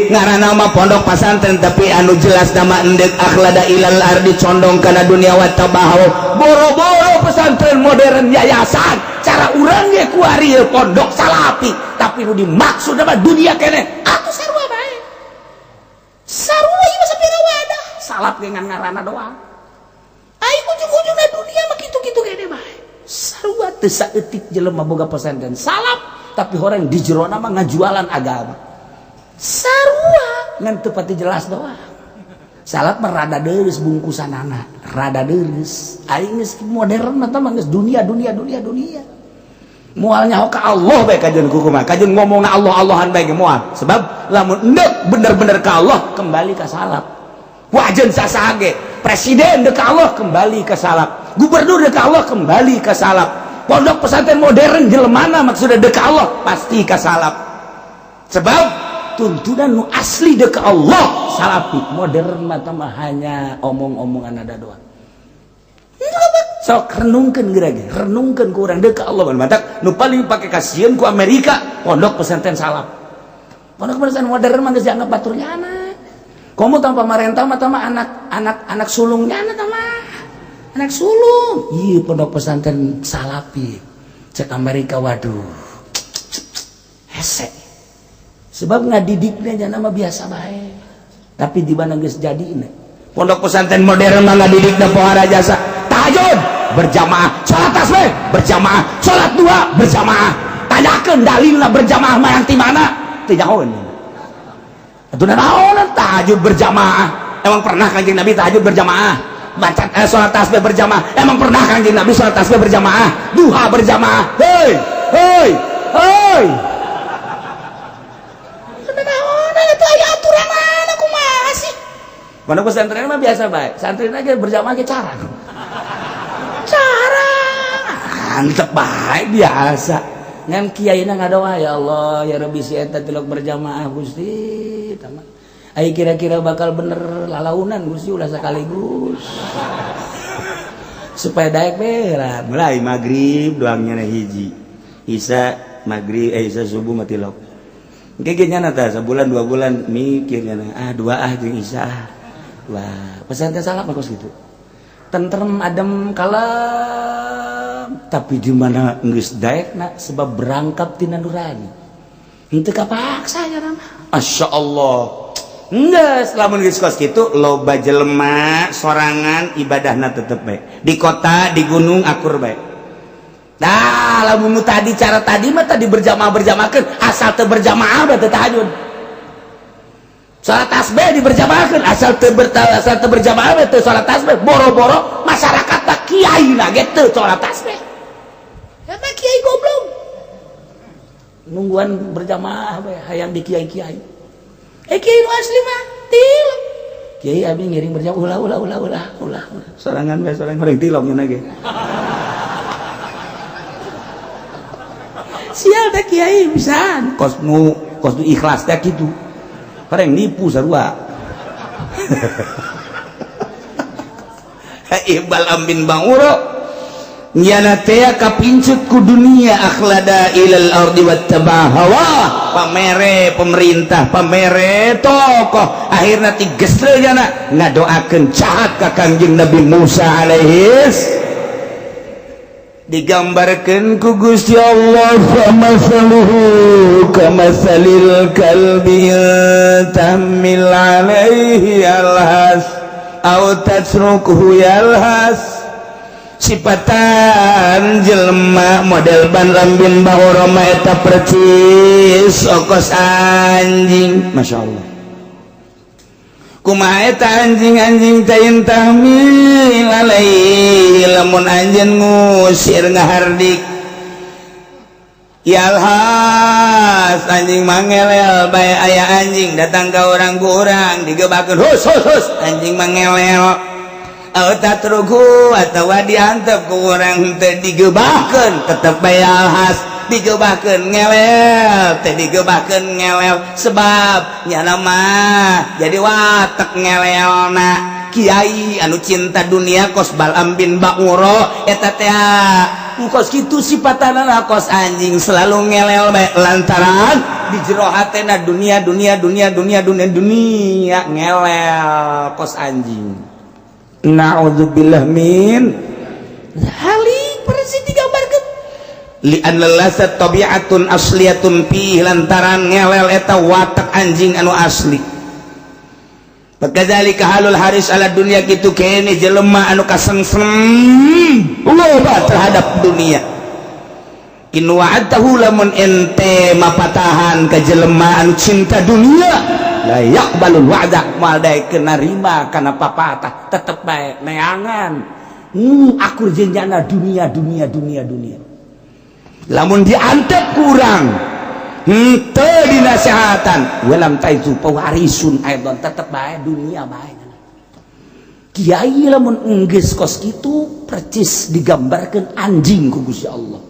Speaker 1: ngaranna mah pondok pasantren tapi anu jelas nama endek akhlada ilal ardi condong kana dunia wattaba hawa boro-boro pesantren modern yayasan cara urang ge kuari pondok salapi tapi nu dimaksud mah dunia keneh atuh sarua bae sarua ieu mah sapira wadah salap ge ngan ngaranna doang ai ujung-ujungna dunia mah kitu-kitu keneh bae sarua teu saeutik jelema boga pesantren salap tapi orang di jerona mah ngajualan agama sarua ngan teu pati jelas doang salap mah rada deureuss bungkusanana rada deureuss aing geus modern mah mah geus dunia dunia dunia dunia moal nyaho ka Allah bae kajeun kumaha kajeun ngomongna Allah Allahan bae ge moal sebab lamun endek bener-bener ka Allah kembali ka salap wajen sasaha ge presiden dek ka Allah kembali ka salap gubernur dek ka Allah kembali ka salap pondok pesantren modern jelemana maksudnya dek ka Allah pasti ka salap sebab tuntunan nu asli dek ka Allah salapi modern mah mah hanya omong-omongan ada doang. Sok renungkeun geura ge renungkeun ku urang dek ka Allah matak nu paling pake kasieun ku Amerika pondok pesantren salap pondok pesantren modern mah geus dianggap baturnya anak komo tanpa pamarentah mah mah anak anak anak sulungnya anak mah anak sulung iya pondok pesantren salapi cek Amerika waduh hese sebab ngadidiknya jangan mah biasa bae tapi di mana geus jadi ini pondok pesantren modern mah ngadidikna pohara jasa tahajud berjamaah salat tasbih berjamaah salat dua berjamaah tanyakeun dalilna berjamaah mah yang ti mana teu nyahoeun atuh naon tahajud berjamaah emang pernah Kanjeng Nabi tahajud berjamaah baca salat tasbih berjamaah emang pernah Kanjeng Nabi salat tasbih berjamaah duha berjamaah hei hei hei naon itu aya aturan kumaha sih pondok pesantren mah biasa bae santri ge berjamaah ge cara cara mantep bae biasa ngan kiaina ngadoa ya Allah ya Rabbi si eta tilok berjamaah Gusti tama ai kira-kira bakal bener lalaunan Gusti ulah sekaligus supaya daek berat mulai maghrib doangnya hiji isa maghrib isa subuh mati lok engke ge nyana tah sebulan 2 bulan mikir nyana ah dua ah jeung isa ah wah pesantren salaf mah kos gitu tentrem adem kalem tapi di mana geus daekna sebab berangkat tina nurani henteu kapaksa nya mah Masya Allah geus lamun geus kos kitu loba jelema sorangan ibadahna tetep bae di kota di gunung akur bae dah lamun nu tadi cara tadi mah tadi berjamaah berjamaahkeun asal teu berjamaah mah teu tahajud salat tasbih diberjamaahkeun asal teu asal teu berjamaah mah teu salat tasbih boro-boro masyarakat tak kiai na ge teu salat tasbih eta kiai goblok nungguan berjamaah bae hayang di kiai-kiai kiai nu asli mah tilok kiai abi ngiring berjamaah ulah ulah ulah ulah ulah sorangan bae sorangan goreng tilok nya ge sial teh kiai pisan kos nu Kos du ikhlas teh kitu. Bareng nipu sarua. Balaam bin Baura nyana teh kapincut ku dunia, akhlada ilal ardi wattaba hawa, pamere pemerintah, pamere tokoh, akhirna tigesle nyana ngadoakeun jahat ka Kangjeng Nabi Musa alaihis. Digambarkeun ku Gusti Allah, famasaluhu kamasalil kalbi tahmil alaihi yalhas aw tatrukuhu yalhas. Sipatan jelema model Balaam bin Baura mah eta percis okos anjing. Masya Allah, kumaha eta anjing-anjing teh? Tahmil alaihi, lamun anjeun ngusir, ngahardik, yalhas, anjing mangelel bae. Aya anjing datang ka orang, ku urang digebakeun, "Hus, hus, hus," anjing mangelel. Aw tatruku, atawa diantep ku urang, teu digebakeun, tetep bae yalhas. Digebakeun ngelel, teu digebakeun ngelel, sebab nyana mah jadi watek ngelelna. Kiai anu cinta dunia kos Balaam bin Baura eta teh kos kitu sipatanana, kos anjing, selalu ngelel bae lantaran di jero hatena dunia, dunia, dunia, dunia, dunia, dunia, ngelel kos anjing. Naudzubillah min halik. Persis digambarkeun, li anna lasat tabi'atun asliyatun fi, lantaran ngelel eta watak anjing anu asli. Fakadzalika halul haris ala dunia, kitu kene jelema anu kasengsem loba terhadap dunia. In wa'adtahu, lamun ente mapatahan ka jelema anu cinta dunia, la yaqbalul wa'da, moal daekeun narima kana papatah, tetep bae neangan akur jeung nyana dunia, dunia, dunia, dunia. Lamun diantep kurang henteu dinasehatan, walam taizu pewarisun aidon, tetep bae dunia bae. Kiai lamun enggeus kos kitu percis digambarkeun anjing ku Gusti Allah,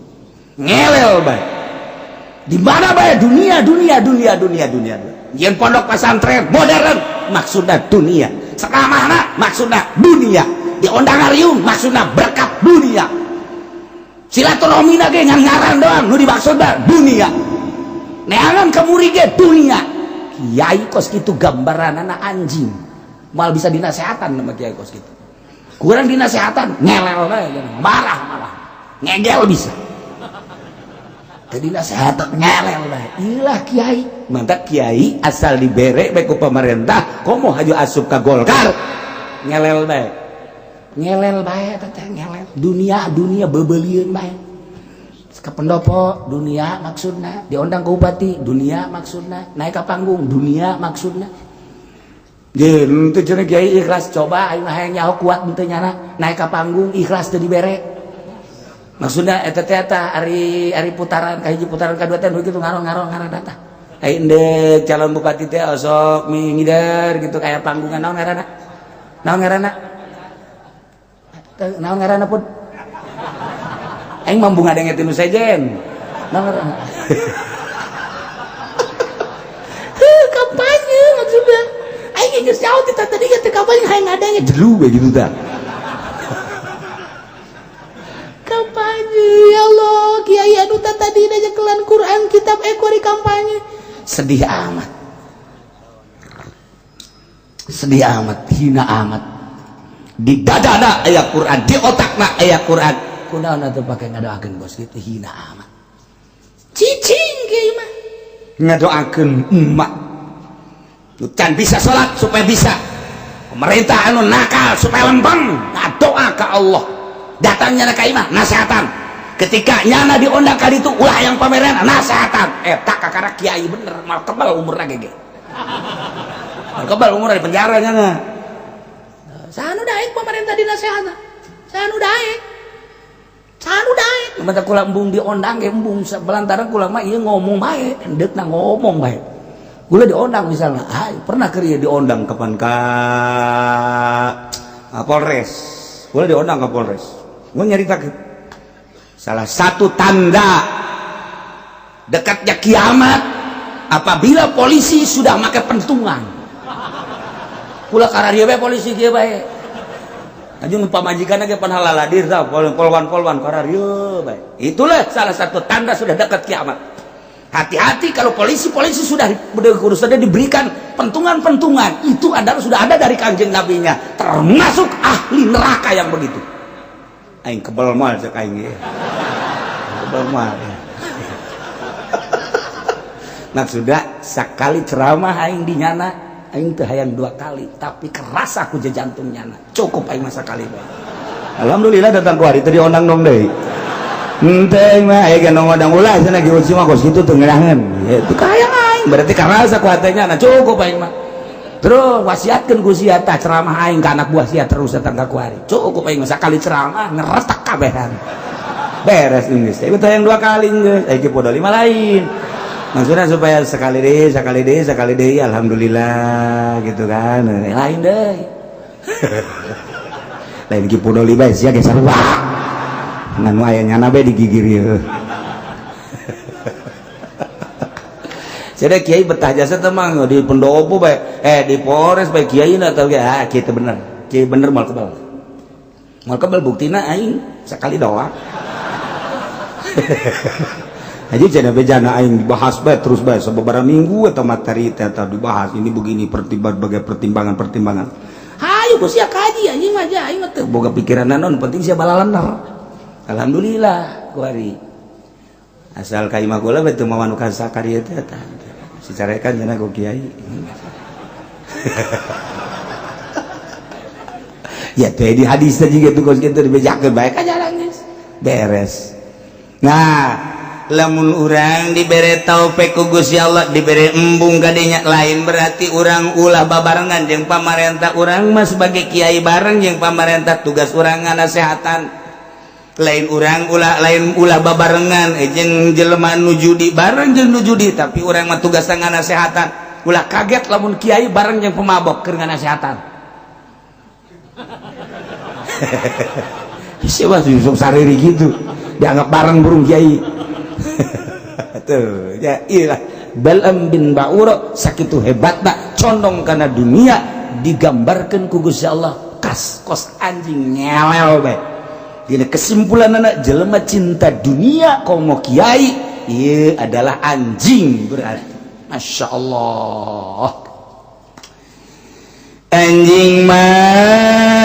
Speaker 1: ngelel bae, di mana bae dunia, dunia, dunia, dunia, dunia. Yen pondok pesantren modern maksudna dunia, sekamana maksudna dunia, diondang ngariung maksudna berkat dunia, silaturahmi ge ngan ngaran doang, nu dimaksudna dunia, neangan kemuri ge dunia. Kiai kos kitu gambaran anak anjing, mal bisa dinasehatan sama kiai kos kitu. Kurang dinasehatan ngelel bae, marah, malah ngegel. Bisa tadi nasehatan ngelel bae. Ilah kiai mantap, kiai asal dibere bae ku pemerintah, komo haju asup ka Golkar, ngelel bae, ngelel bae teh, ngelel dunia, dunia, bebelieun bae. Ke pendopo dunia maksudna, diundang ke bupati dunia maksudna, naik ke panggung dunia maksudna. Jeung teu cenah kiai ikhlas, coba aing mah hayang nyaho kuat henteu nyana naik ke panggung ikhlas teu dibere maksudna eta teh. Eta ari ari putaran ka hiji, putaran kadua teh kitu ngaron-ngaron ngaran data. Ai endek calon bupati teh osok ngider gitu kayak panggungan. Naon ngaranna, naon ngaranna, naon ngaranna pun aing mambu ngadenge tinu sejen. Naon ngaranna? Kampanye maksudnya aing geus jauh ti tadi teh, kampanye hayang ngadenge jelu we gitu tah. Kampanye, ya Allah, kiai anu tadi nyekelan Quran kitab ekori kampanye. Sedih amat, sedih amat, hina amat. Di dada aya Quran, di otakna aya Quran, kunaon atuh pake ngadoakeun bos gitu? Hina amat, cicing kiai mah ngadoakeun emak nu can bisa salat supaya bisa, pemerintah anu nakal supaya lempeng, ngadoa ka Allah. Datangnya ka imah nasehatan, ketika nyana diundang ka ditu ulah yang pameran, nasehatan eta kakara kiai bener mal kebal umurna gege, mal kebal umurna di penjara nyana. Sanu daek pemerintah dinasehatan, sanu daek, sanu daek. Mata kula embung diondang ge embung, belantaran kula mah ieu ngomong bae, endeukna ngomong bae. Kula diondang misalnya, ay, pernah keur ieu diondang kapan ka Polres. Kula diondang ke Polres. Gua nyaritakeun salah satu tanda dekatnya kiamat. Apabila polisi sudah make pentungan. Kula kararieu bae polisi kieu bae. Aju nu pamajikan ge pan halaladir tah, polwan-polwan kararieu bae. Itulah salah satu tanda sudah dekat kiamat. Hati-hati kalau polisi-polisi sudah sudah diberikan pentungan-pentungan, itu adalah sudah ada dari Kanjeng Nabinya, termasuk ahli neraka yang begitu. Aing kebel moal cek aing ge. Kebel moal. Nah sudah sekali ceramah aing di nyana, aing teu hayang dua kali, tapi keras aku je jantung nyana. Cukup aing masa kali bae.
Speaker 2: Alhamdulillah datang ku hari tadi ondang dong deui. Henteu mah aya ge ngondang ulah cenah ge mah kos kitu teu ngeunaheun. Ya itu kahayang aing,
Speaker 1: berarti kerasa ku hatenya, nah cukup aing mah. Terus wasiatkeun ku sia tah ceramah aing ka anak buah sia terus datang ka kuari. Cukup aing mah sakali ceramah ngeretak kabehan.
Speaker 2: Beres geus. Ieu teh yang dua kali geus. Aya ge podo lima lain. Maksudnya supaya sekali deh, sekali deh, sekali deh, alhamdulillah gitu kan.
Speaker 1: Lain deh.
Speaker 2: Lain ki podo lima sia ge sarua. Ngan nu aya nyana bae digigir ieu.
Speaker 1: Jadi kiai betah jasa teh mah di pendopo bae, di Polres bae kiai na tau ge, ah kiai teh bener. Kiai bener moal kebal. Moal kebal buktina aing sekali doang.
Speaker 2: Aja cenah bejana aing dibahas bae terus bae sababaraha minggu atau materi teh atau dibahas ini begini berbagai pertimbangan-pertimbangan.
Speaker 1: Hayu ku sia kaji anjing mah ja aing mah teu boga pikiran naon, penting sia balalener. Alhamdulillah kuari.
Speaker 2: Asal ka imah kula bae teu mawa nu ka dieu teh tah. Si carekan cenah ku kiai. Ya teh di hadis teh juga tuh kos kitu dibejakeun bae ka jalan geus. Beres. Nah,
Speaker 1: lamun urang dibere taufik ku Gusti Allah, dibere embung kadinya, lain berarti urang ulah babarengan jeung pamarentah. Urang mah sebagai kiai bareng jeung pamarentah, tugas urang nganasehatan. Lain urang ulah, lain ulah babarengan jeung jelema nu judi, bareng jeung nu judi, tapi urang mah tugas nganasehatan. Ulah kaget lamun kiai bareng jeung pemabok keur nganasehatan.
Speaker 2: Siapa Yusuf Sariri gitu dianggap bareng burung kiai. Tuh ya iyalah
Speaker 1: Bal'am bin Ba'ura sakitu hebatna condong karena dunia digambarkan ku Gusti Allah kas kos anjing nyelel bae. Dina kesimpulan anak jelema cinta dunia komo kiai ieu adalah anjing berarti. Masya Allah,
Speaker 2: anjing mah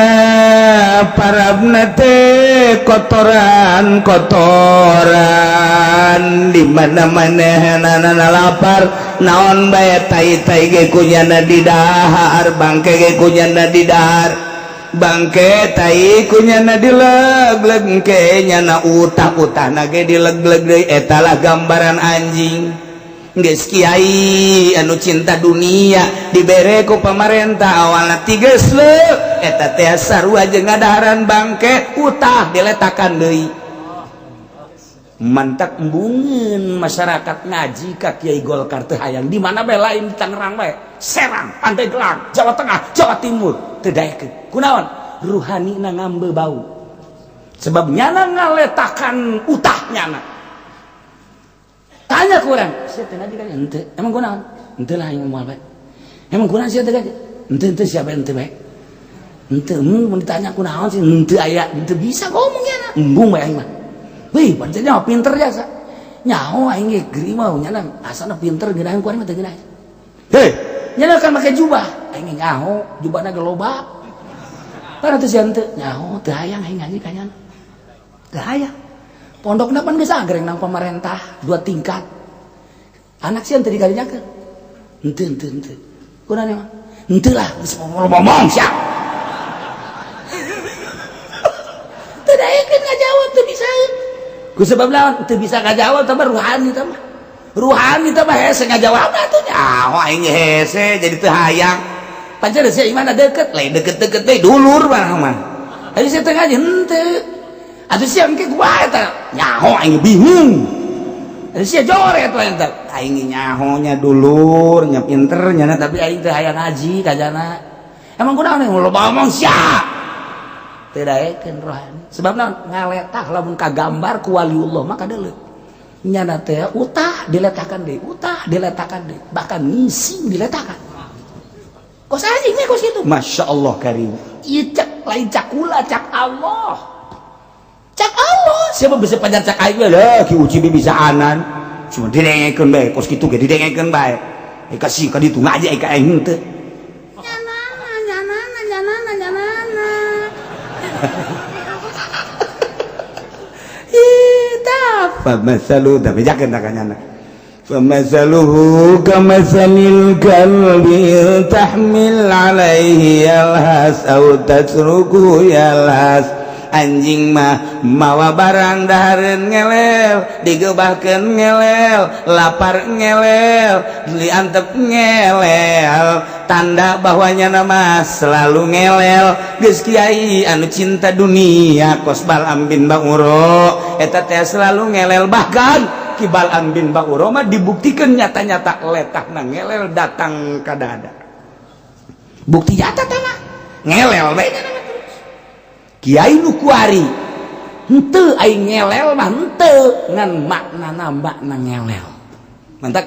Speaker 2: parabna teh kotoran kotoran di mana-mana nana lapar naon bae tai-tai ge kunyana didahar, bangke ge kunyana didahar, bangke tai kunyana dileg-leg ke nyana utah-utahna ge dileg-leg deui. Eta lah gambaran anjing.
Speaker 1: Geus kiai anu cinta dunia dibere ku pamarentah awalna tiga sleuk eta teh sarua jeung ngadaharan bangke utah diletakan deui. Mantak embungeun masyarakat ngaji ka Kiai Golkar teu hayang di mana bae, lain di Tangerang bae, Serang, Pandeglang, Jawa Tengah, Jawa Timur teu daekeun. Kunaon? Ruhanina ngambe bau. Sebab nyana ngaletakan utah nyana. Tanya ku urang, sia teu ngaji kan henteu. Emang kunaon? Henteu lah aing moal bae. Emang kunaon sia teu ngaji? Henteu henteu siapa henteu bae. Henteu mun ditanya kunaon sih henteu aya, henteu bisa ngomong nyana. Embung bae aing mah. Wih, pancen nyaho pinter jasa. Nyaho aing ge geri mah nyana asana pinter geunaheun ku aing mah teu geunaheun. Hei, nyana kan make jubah. Aing ge nyaho, jubahna ge loba. Tara teu sia henteu, nyaho teu hayang aing ngaji ka nyana. Teu hayang. Pondokna pan geus agreng nang pamarentah, dua tingkat. Anak sia teu dikarinyakeun. Henteu henteu henteu. Kunaon emang? Henteu lah, geus ngomong sia. Teu daekeun ngajawab teu bisa. Ku sebab lawan teu bisa ngajawab tah ruhani tah mah. Ruhani tah mah hese ngajawabna atuh nyaho aing hese jadi teu hayang. Pancen sia imana deukeut, lain deukeut-deukeut teh dulur mah mah. Ayo sia teu ngaji henteu. Atuh sia engke kumaha eta? Nyaho aing bingung. Atuh sia joret lain teh. Aing nyaho nya dulur, nya pinter nya tapi aing teu hayang ngaji ka jana. Emang kunaon loba omong sia? Teu daekeun rohani. Sebab naon? Ngaletah lamun kagambar ku waliullah mah kadeuleu. Nyana teh utah diletakan deui, utah diletakan deui, bahkan ngising diletakan. Kos anjing nih kos itu. Masya Allah karim. Ieu cak lain cak kula, cak Allah. Cak Allah. Siapa bisa pajar cak aing lah, Ki Uci bisa anan. Cuma didengekeun bae, kos kitu ge didengekeun bae. Kasih ka ditu ngaji ka aing teu. Nyanana, nyanana, nyanana, nyanana. Ih, famathalu tapi jakeun tak nyana. Famathaluhu kamathalil kalbi tahmil alaihi yalhas aw tatruku yalhas. Anjing mah mawa barang dahareun ngelel, digebahkeun ngelel, lapar ngelel, diantep ngelel, tanda bahwanya nama selalu ngelel. Geus kiai anu cinta dunia kos Balam bin Bauro eta teh selalu ngelel, bahkan Ki Balam bin Bauro mah dibuktikan nyata-nyata letahna ngelel datang ka dada. Bukti nyata tah mah ngelel bae nya terus. Kiai nu kuari henteu aing ngelel mah henteu, ngan maknana makna ngelel. Mantak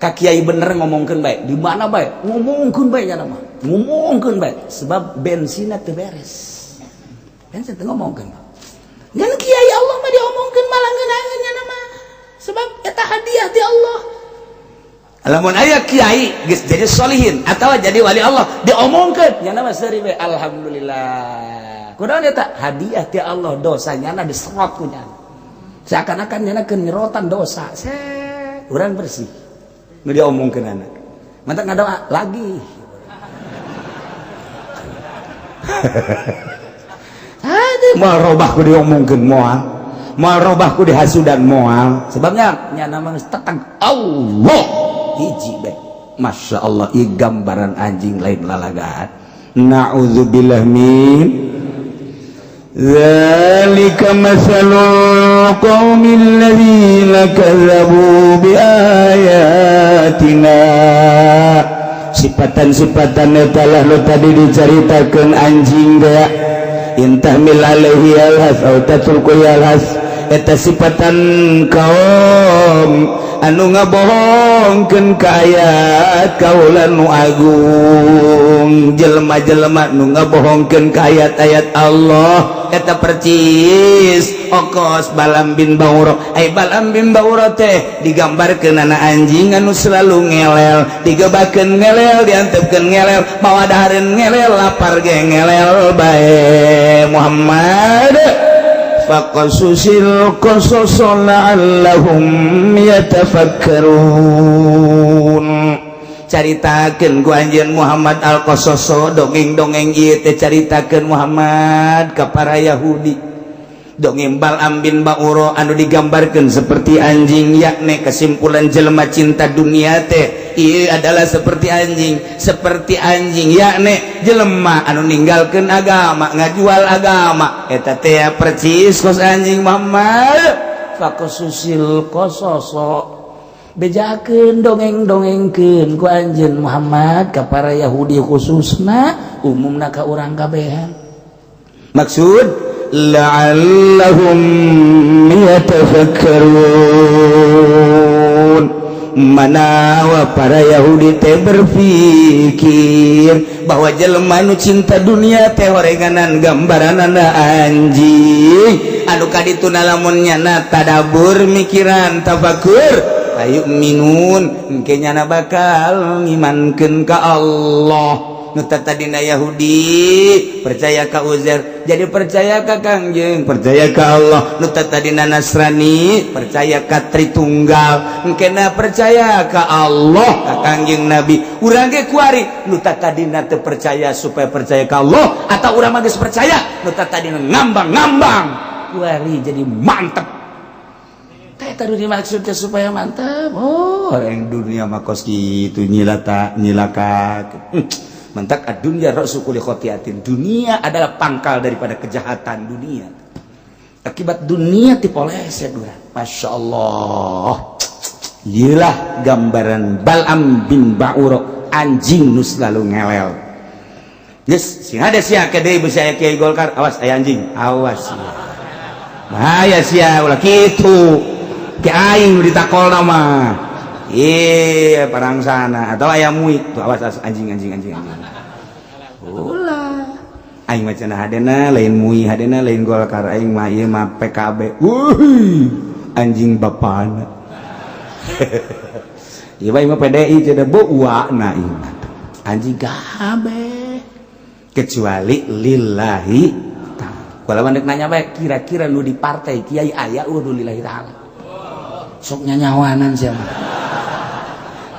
Speaker 1: ka kiai bener ngomongkeun bae, di mana bae ngomongkeun bae nya mah. Ngomongkeun bae sebab bensinna teu beres. Bensin teu ngomongkeun. Ngan kiai Allah mah diomongkeun malah ngeunaheun nya mah. Sebab eta hadiah ti Allah. Lamun aya kiai geus jadi solihin atawa jadi wali Allah diomongkeun nya mah seuri bae alhamdulillah. Kunaon eta hadiah ti Allah, dosanya na diserot ku nyana. Seakan-akan nyana keur nyerotan dosa. Set, urang bersih. Nu diomongkeun anak. Mantak ngadoa lagi. Aduh, moal robah ku diomongkeun moal. Moal robah ku dihasudan moal. Sebabnya nyana mah geus tetang Allah hiji bae. Masya Allah, ieu gambaran anjing lain lalagaan. Na'udzubillah min Zalika masalul qaumil ladzina kadzabu biayatina. Sifatan-sifatan eta lah nu tadi dicaritakeun anjing teh, intahmil alaihi yalhas aw tatruku yalhas, eta sifatan kaum anu ngabohongkeun ka ayat kaula nu agung, jelema-jelema nu ngabohongkeun ka ayat-ayat Allah eta percis okos Balam bin Bauro. Ai Balam bin Bauro teh digambarkeun ana anjing anu selalu ngelel, digebakeun ngelel, diantepkeun ngelel, mawa dahareun ngelel, lapar ge ngelel bae. Muhammad, faqasusil qasas la'allahum yatafakkarun. Caritakeun ku anjeun Muhammad al-Qasaso, dongeng-dongeng ieu teh caritakeun Muhammad ka para Yahudi. Dongeng Balam bin Bauro anu digambarkeun seperti anjing, yakni kesimpulan jelema cinta dunia teh ieu adalah seperti anjing, seperti anjing yakni jelema anu ninggalkeun agama, ngajual agama eta teh percis kos anjing. Muhammad, faqasusil qasaso, bejakeun dongeng-dongengkeun ku anjeun Muhammad ka para Yahudi khususna, umumna ka urang kabehan. Maksud la'allahum yatafakkarun, manawa para Yahudi teh berpikir bahwa jelema nu cinta dunia teh horenganan gambaranana anjing anu kaditu. Lamun nyana tadabur, mikiran, tafakur, ayo minun engke nyana bakal ngimankeun ka Allah. Nu tadina Yahudi percaya ka Uzair jadi percaya ka Kangjeng, percaya ka Allah. Nu tadina Nasrani percaya ka Tritunggal engkena percaya ka Allah, ka Kangjeng Nabi. Urang ge kuari nu tadina teu percaya supaya percaya ka Allah, atau urang mah geus percaya, nu tadina ngambang-ngambang kuari jadi mantep. Teh tadi dimaksudnya supaya mantep. Oh, orang dunia mah kos kitu, nyilata nyilaka. Mantak dunia ra'su kulli khotiatin. Dunia adalah pangkal daripada kejahatan dunia. Akibat dunia tipoleset urang. Masya Allah. Iyalah gambaran Balam bin Ba'uro, anjing nu selalu ngelel. Yes, sing ada sia ke deui bisa kiai Golkar, awas aya anjing, awas. Bahaya sia ulah kitu. Ki aing nu ditakolna mah. Iya, parang sana atau ayam muik tuh, awas, awas, anjing, anjing, anjing, anjing. Ulah. Aing mah cenah hadena lain MUI, hadena lain Golkar, aing mah ieu mah PKB. Wuih, anjing bapana. Ieu mah PDI cenah bu uakna ieu mah. Anjing kabeh. Kecuali lillahi ta'ala. Kalau mandek nanya bae, kira-kira nu di partai kiai aya euweuh nu lillahi ta'ala? Sok nyanyawanan sia mah.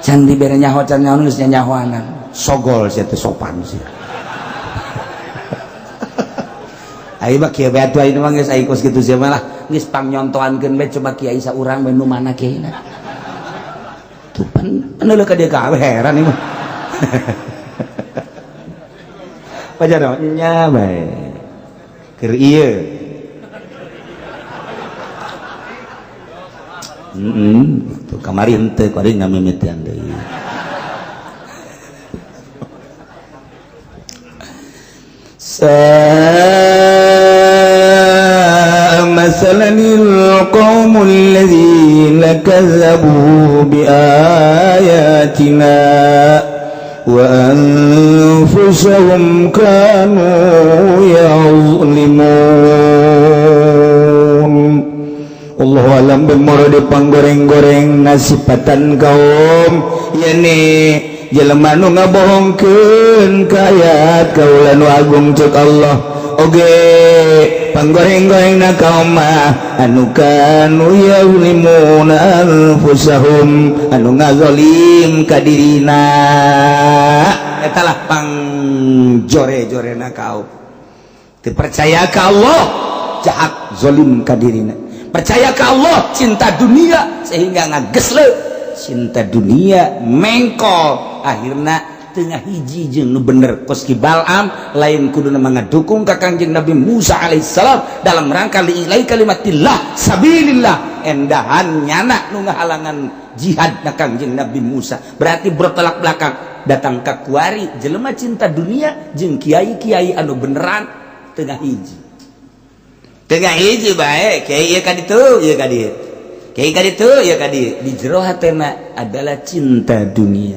Speaker 1: Can dibere nyaho, can nyaho, geus nyanyawanan. Sogol sia teh, sopan sia. Ayo mah kieu bae atuh, ayeuna mah geus aya kos kitu sia mah lah. Geus pangnyontoankeun bae, coba kiai saurang bae nu mana kiaina. Tuh pan anu ka dieu kabeh, heran ieu mah. Pajar nya bae. Keur ieu. Tuh kamari henteu, kuari ngamimitian deui. ساء مثلا القوم الذين كذبوا بآياتنا وأنفسهم كانوا يظلمون. Allah alam bimuradi panggoreng-goreng nasipatan kaum yani jelema nu ngabohongkeun ka ayat kaula nu agung. Cek Allah oge, panggoreng-goreng na kaum mah anu kanu yazlimuna anfusahum, anu ngazolim ka dirina. Eta lah pangjore-jorena kaum teu percaya ka Allah, jahat, zolim ka dirina. Percaya ka Allah, cinta dunia sehingga ngagesle cinta dunia, mengkol, akhirna tengah hiji jeung nu bener. Kos ki Balam lain kuduna ngadukung ka Kangjeng Nabi Musa alaihissalam dalam rangka li'ilai kalimatillah sabilillah, endahan nyana nu ngahalangan jihad na Kangjeng Nabi Musa. Berarti bertolak belakang. Datang ka kuari jelema cinta dunia jeung kiai-kiai anu beneran tengah hiji, tengah hiji bae. Kiai ieu ka ditu, ieu ka dieu, kiai ka ditu, ieu ka dieu, di jero hatena adalah cinta dunia.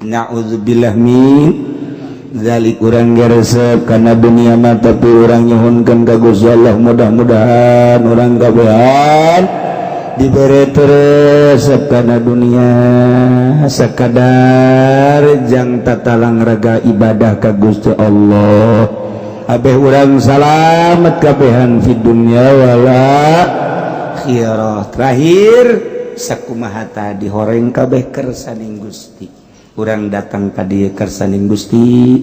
Speaker 1: Na'udzubillah min dzalik. Urang geresep kana dunia mah, tapi urang nyuhunkeun ka Gusti Allah, mudah-mudahan urang kabehan dibere resep kana dunia sakadar jang tatalang raga ibadah ka Gusti Allah. Abeh urang salamet kabehan fid dunya wal akhirah. Terakhir, sakumaha tadi horeng kabeh kersaning Gusti. Urang datang ka dieu kersaning Gusti,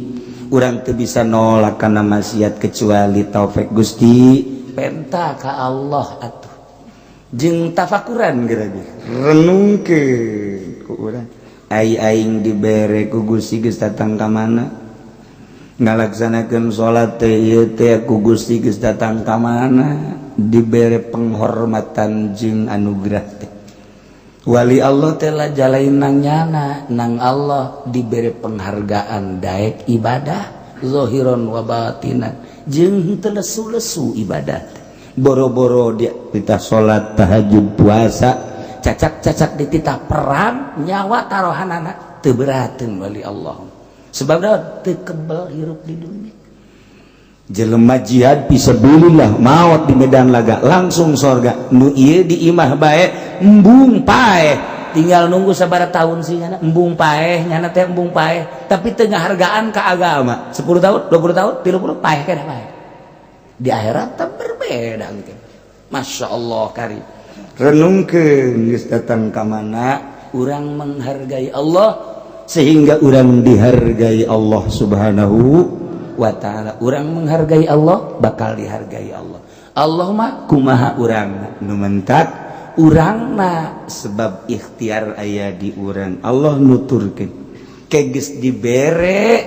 Speaker 1: urang teu bisa nolak kana maksiat kecuali taufik Gusti. Penta ka Allah atuh jeung tafakuran, geura renungkeun ku urang, ai aing dibere ku Gusti geus datang ka mana, ngalaksanakeun salat teh ieu teh ku Gusti geus datang ka mana, dibere penghormatan jeung anugerah teh. Wali Allah telah jalain nang nyana nang Allah, diberi penghargaan daek ibadah zohiron wa batinan jeung teu lesu-lesu ibadah. Boro-boro dia kita salat tahajud, puasa, cacak-cacak dititah perang, nyawa taruhanana teu berateun wali Allah, sebab teu kebel hirup di dunia. Jelema jihad fisabilillah, maot di medan laga, langsung sorga. Nu ieu di imah bae, embung paeh, tinggal nunggu sabaraha tahun sih nyana embung paeh. Nyana teh embung paeh, tapi teu ngahargaan ka agama. 10 tahun, 20 tahun, 30, paeh keneh, paeh. Di akhirat teh berbeda gitu. Masya Allah, kari renungkeun geus datang ka mana. Urang menghargai Allah sehingga urang dihargai Allah Subhanahu wa ta'ala. Urang menghargai Allah, bakal dihargai Allah. Allah mah kumaha urang nu mentak urangna, sebab ikhtiar aya di urang. Allah nuturkeun keges dibere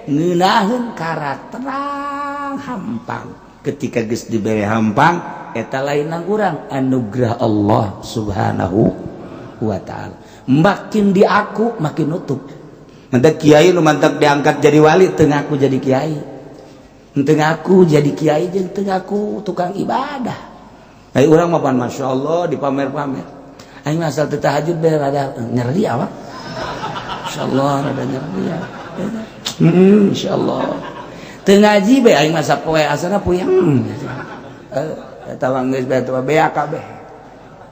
Speaker 1: ngeunaheun karakterang hampang. Ketika geus dibere hampang, eta lain nang urang, anugerah Allah Subhanahu wa ta'ala. Makin diaku makin nutup. Mantap kiai nu mantap diangkat jadi wali, teu ngaku jadi kiai, teu ngaku jadi kiai jeung teu ngaku tukang ibadah. Ai urang mah pan, Masya Allah, dipamer-pamer. Aing mah asal teu tahajud bae rada nyeri awak. Insyaallah rada nyeri ya. Insyaallah. Teu ngaji bae aing mah sapoe asana puyeng. Eta mah geus bae beak kabeh.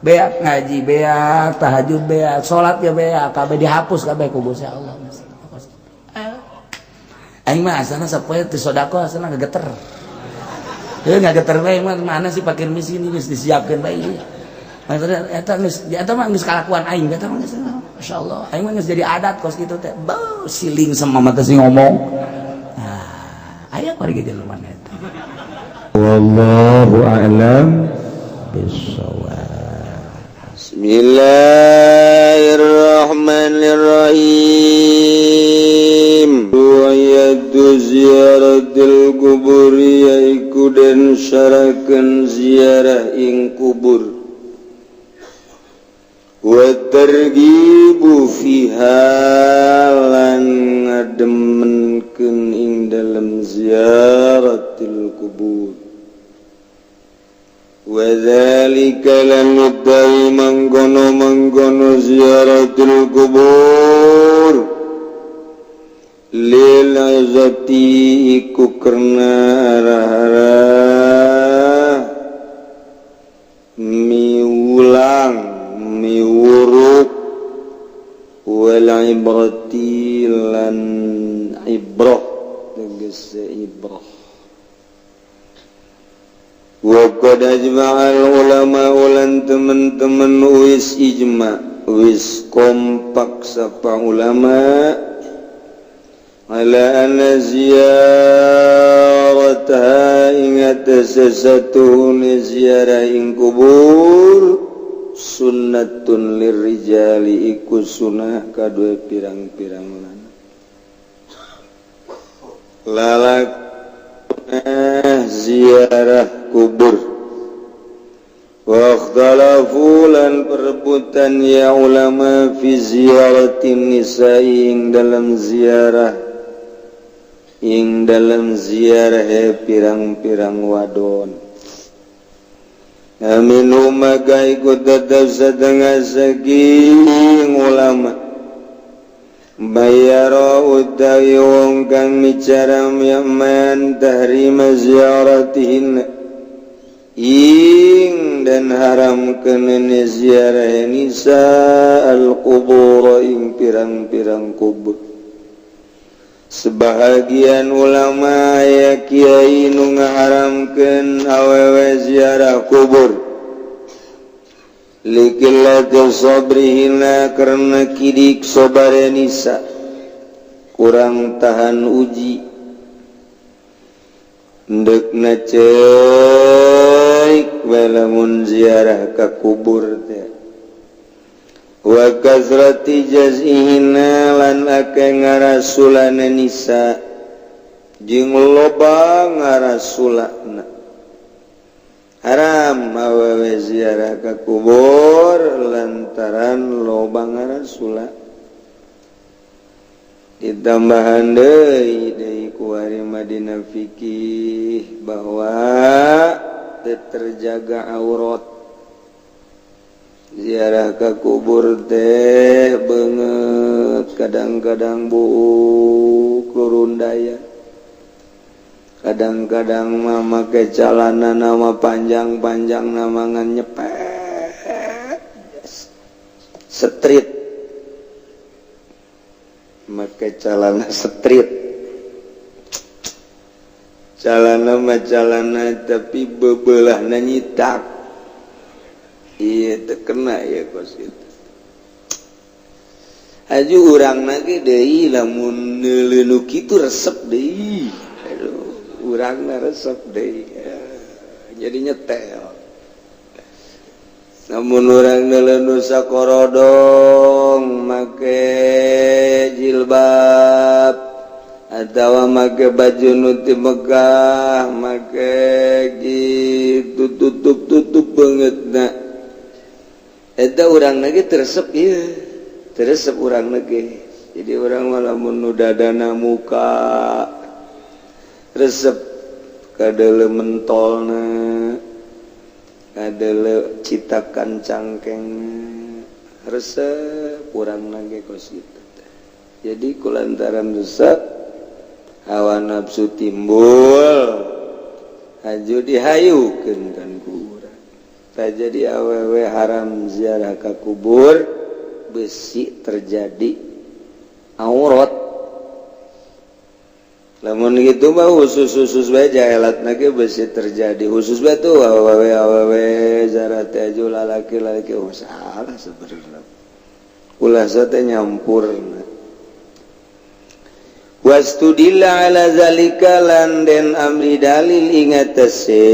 Speaker 1: Beak ngaji, beak tahajud, beak salat ya, beak kabeh, dihapus kabeh ku Gusti Allah. Aing mah asana sapoe teu sedekah asana gegeter. Heuh, ngageter bae mah mana sih fakir miskin geus disiapkeun bae. Maksudnya eta geus, eta mah geus kalakuan aing, eta mah geus, masyaallah, aing mah geus jadi adat kos kitu teh. Beuh, siling sama mata sih ngomong. Nah, aya kuari ge jelema eta. Wallahu a'lam bissawab.
Speaker 2: Bismillahirrahmanirrahim. Ayatu ziyaratil kubur, yaiku den syarakeun ziarah ing kubur, wa targibu fiha lan ngademenkeun ing dalem ziyaratil kubur. Wa dzalika lan utawi mangkono-mangkono ziyaratil kubur lil azati iku karena arah-arah miulang miwuruk, wal ibrati lan ibrah, tegese ibrah. Wa qad ajma'al ulama ulan teman-teman wis ijma, wis kompak sapa ulama, ala anna ziyarataha ingat sesatu ziarah ing kubur sunnatun lirrijali iku sunnah kadue pirang-pirang lanang lalak ziarah kubur. Wa ikhtalafu lan perebutan ya ulama fi ziyaratin nisa'i ing dalam ziarah pirang-pirang wadon. Aminu maka ikut tetap setengah saking ulama bayaro utawi wong kang micara yaman tahrima ziaratihin ing dan haram kenene ziarah nisa al-qubur ing pirang-pirang kubur. Sebahagian ulama ya kiai nu ngaharamkeun awewe ziarah kubur liqillati sabrihina karena kidik sobare nisa, kurang tahan uji, ndekna ceuk we lamun ziarah ka kubur teh, wa kasrati jazihina lan akeh ngarasulana nisa jeung loba ngarasulana. Haram awewe ziarah ka kubur lantaran loba ngarasula. Ditambahan deui deui ku ari Madinah fikih bahwa teu terjaga aurat ziarah ka kubur teh, banget kadang-kadang buuk rundaya, kadang-kadang mah make calana nama panjang-panjang, nama ngan nyepet street, make calana street, calana mah calana tapi bebelah nyitak. Iya, terkena ya kos itu. Aju urang lagi deui lamun neuleuh kitu resep deui. Aduh, urangna resep deui. Jadi nyetel. Namun urang neuleuh sakorodong make jilbab atawa make baju nu ti Mekah, make gitu tutup-tutup banget na. Eta urang lagi teresep, iya, teresep urang lagi. Jadi urang malah nu dadana muka resep kadele mentolna. Ngadele citakan cangkeng, resep kurang lagi kos gitu. Jadi kulantaran resep, hawa nafsu timbul, haju dihayukeun kan ku urang. Tak jadi awewe haram ziarah ka kubur, besi terjadi aurat. Lamun gitu mah khusus khusus bae jahelat lagi, besi terjadi khusus bae tuh awewe awewe ziarah teh, aju lalaki lalaki. Oh, salah sebenarnya, ulah teh nyampur. Wastudilla ala zalika, lan den amri dalil ingatase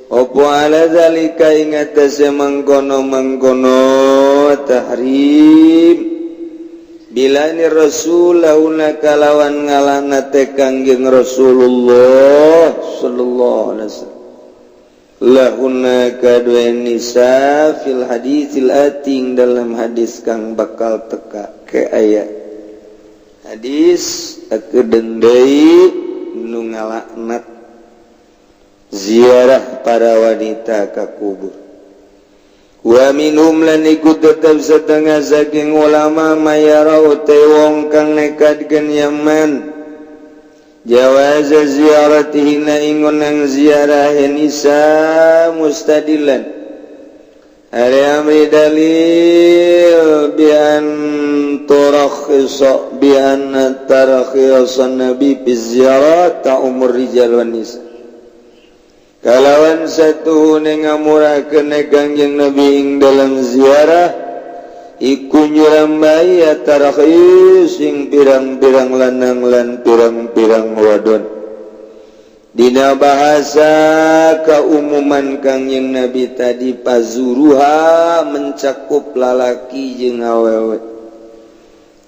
Speaker 2: opo, ala zalika ingatase mangkono mangkono tahrim, bilani Rasul lahunna kalawan ngalaknat Kangjeng Rasulullah sallallahu alaihi wasallam lahunna kadue nisa, fil haditsil ati, dalam hadis kang bakal teka ke aya hadis kedeung deui nu ngalaknat ziarah para wanita ka kubur. Wa minhum, lan iku tetep setengah saking ulama, man yara, wong kang nekadkeun yaman jawaz ziaratihinna ing nang ziarah nisa, mustadillan ari amri dalil bi an turakhisa bi an tarakhisa nabi bi ziyarat ta'ummur rijal wan nisa, kalawan satu ngamurahkeun Kangjeng Nabi ing dalam ziarah iku nyurambai tarakhis ing pirang-pirang lanang lan pirang-pirang wadon. Dina bahasa keumuman Kangjeng Nabi tadi fazuruha mencakup lalaki jeung awewe.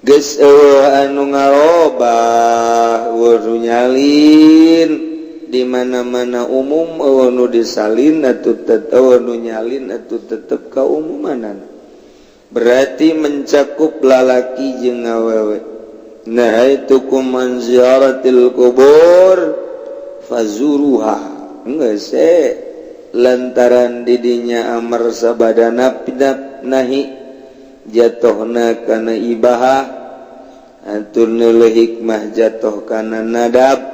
Speaker 2: Geus eueuh anu ngarobah, eueuh nyalin di mana-mana umum, eueuh nu disalin atuh tetep, eueuh nu nyalin atuh tetep keumumanan, berarti mencakup lalaki jeung awewe. Nahaitukum an ziyaratil kubur fazuruha, geus lantaran didinya amar sabadana nahi jatuhna kana ibahah, atur neuleuh hikmah jatuh kana nadab.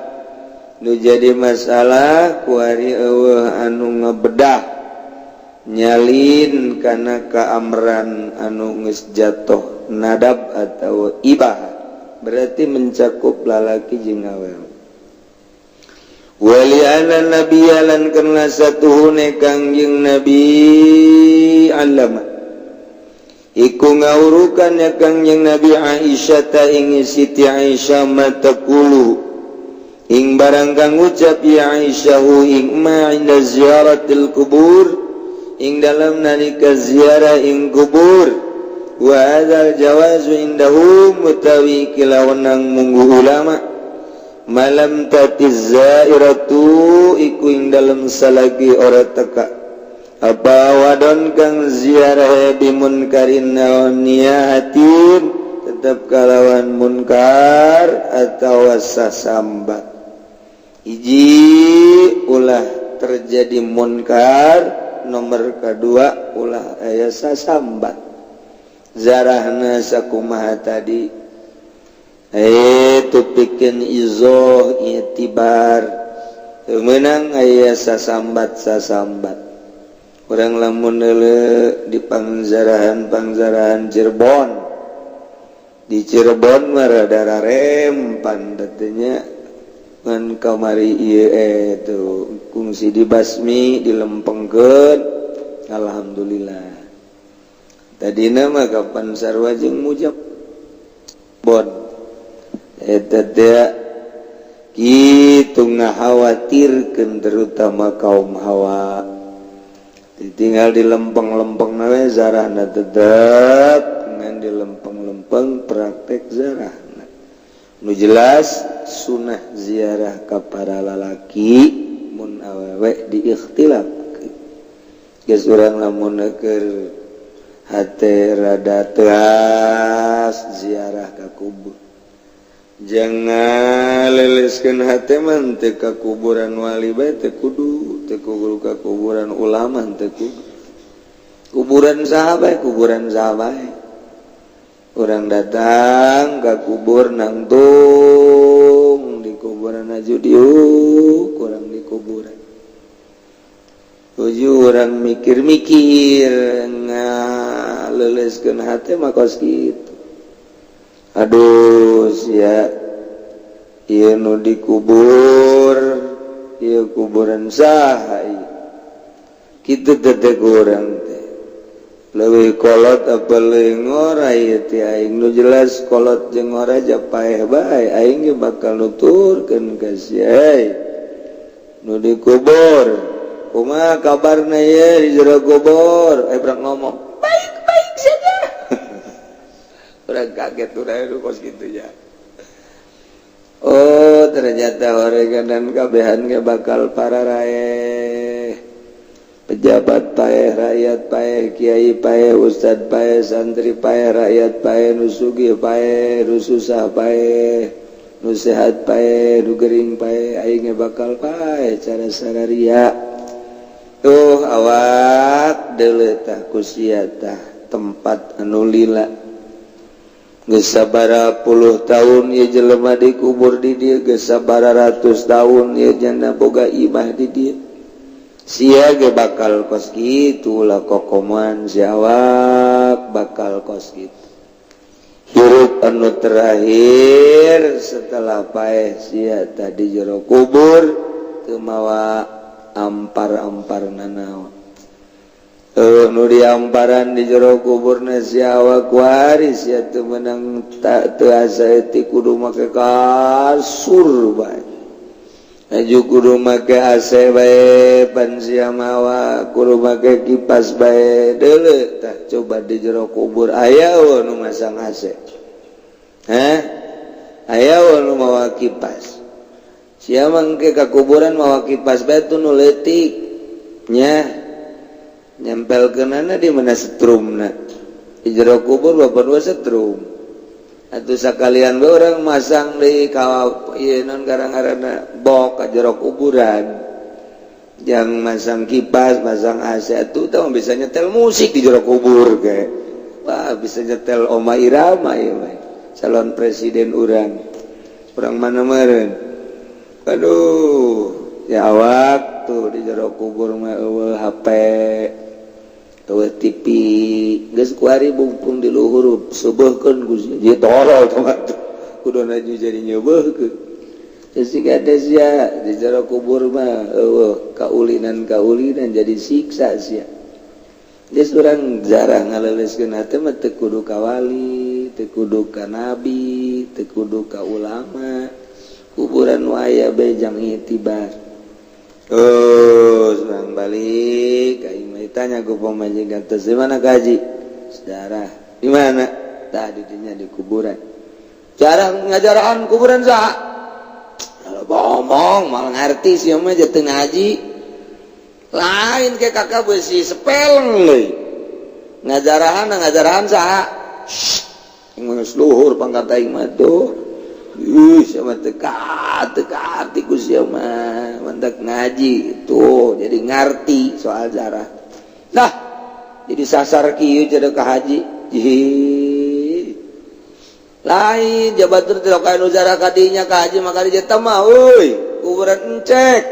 Speaker 2: Nu jadi masalah kuari eueuh anu ngebedah nyalin kana kaamran anu geus jatuh nadab atau ibahah, berarti mencakup lalaki jeung awewe. Wali anna nabiyya, lan karena satuhune Kangjeng Nabi, allama iku ngawurukan ya Kangjeng Nabi Aisyah ta ing Siti Aisyah, ma taqulu ing barang kang ucap ya Aisyah hu ing ma inda ziyaratil kubur, ing dalam nalika ziarah ing kubur. Wa hadzal jawazu indahum, utawi kilawenang munggu ulama, malam ta'tiz zairatu, iku ing dalam salagi ora teka apa wadon kang ziarah bimunkarin naon niyahatin, tetap kalawan munkar atau sasambat. Hiji, ulah terjadi munkar, nomor kedua ulah aya sasambat. Zarahna sakumaha tadi itu pikeun izoh itibar, menang aya sasambat sasambat. Urang lamun di pangzarahan pangzarahan Cirebon, di Cirebon mah rada rempan datanya ngan kamari ieu itu kungsi dibasmi, dilempengkeun, alhamdulillah. Tadina mah kapan sarua jeung mujab bon eta teh kitu, ngakhawatirkeun terutama kaum hawa. Ditinggal di lempeng-lempeng we zarahna, tetep ngan di lempeng-lempeng praktek zarahna. Nu jelas sunnah ziarah ka para lalaki, mun awewe diikhtilaf. Geus urang lamun keur hate rada teas ziarah ka kubur. Jangan leleskeun hate mah teu ka kuburan wali bae, teu kudu, teu kudu ka kuburan ulama, teu kudu. Kuburan saha bae, kuburan saha bae. Urang datang ka kubur, nangtung di kuburan aju diuk, kurang di kuburan. Tuju urang mikir-mikir ngaleleskeun hate mah kos kitu. Aduh sia, ieu nu dikubur ieu kuburan saha ieu? Kitu teh urang teh. Leuwih kolot apa leuwih ngora ieu teh aing? Nu jelas kolot jeung ngora ja paeh bae. Aing ge bakal nuturkeun ka sia, "Hei nu dikubur, kumaha kabarna ieu di jero kubur?" Eh, berang ngomong, "Baik-baik saja." Urang kaget, urang kos kitu ya. Oh, ternyata orang dan kabehan ge bakal para raeh. Pejabat paeh, rakyat paeh, kiai paeh, ustad paeh, santri paeh, rakyat paeh, nu sugih paeh, nu susah paeh, nu sehat paeh, nu gering paeh, aing ge bakal paeh cara sararia. Tuh awak deuleu tah ku sia tah tempat anu lila. Geus sabaraha puluh tahun ieu jelema dikubur di dieu, geus sabaraha ratus tahun ieu janda boga imah di dieu. Sia ge bakal kos kitu lah, kokoman si awak bakal kos kitu. Hirup anu terakhir setelah paeh sia tadi jero kubur teu mawa ampar-ampar nanaon. Nu diamparan di jero kubur si awak waris ya teu meunang, tak teu asa ti kudu make kasur bae. Aju kudu make AC bae, pan sia mawa kudu make kipas bae. Deuleu tah, coba di jero kubur aya nu masang AC? Hah, aya nu mawa kipas? Sia mangke ka kuburan mawa kipas bae tuh nu leutik nya, nyempelkeunana di mana setrumna? Di jero kubur bapak dua setrum atau sekalian bae orang masang di ka ieu non garang-garana bok ka jero kuburan. Yang masang kipas, masang AC tuh tahu bisa nyetel musik di jero kubur kayak wah, bisa nyetel Oma Irama ya, calon presiden urang, urang mana meren. Aduh ya, awak tuh di jero kubur mah euweuh HP, euweuh TV. Geus kuari bungkung di luhur seubeuhkeun ku sia tolol tuh, kudu naju jadi nyeubeurkeun. Jika sia di jero kubur mah euweuh kaulinan kaulinan, jadi siksa sia. Geus urang jarang ngaleuleuskeun hate mah teu kudu ka wali, teu kudu ka nabi, teu kudu ka ulama. Kuburan nu aya bae jang itibar. Oh, urang balik aing mah ditanya ku pamajikan teh, "Di mana kaji sejarah? Di mana tadi?" Dinya di kuburan. Jarang ngajarahan kuburan saha? Kalau ngomong malah ngerti sih mah teu ngaji. Lain ke kakak besi sepeleng deui. Ngajarahan, ngajarahan saha? Geus luhur pangkat aing mah tuh. Ih, sia mah teu teu kaarti ku sia mah, mantak ngaji tuh jadi ngarti soal jarah. Nah, jadi sasar kieu jadi ka haji. Ih. Lain jabatur teh ka nu jarah kadinya ka haji maka di mah euy, kuburan encek.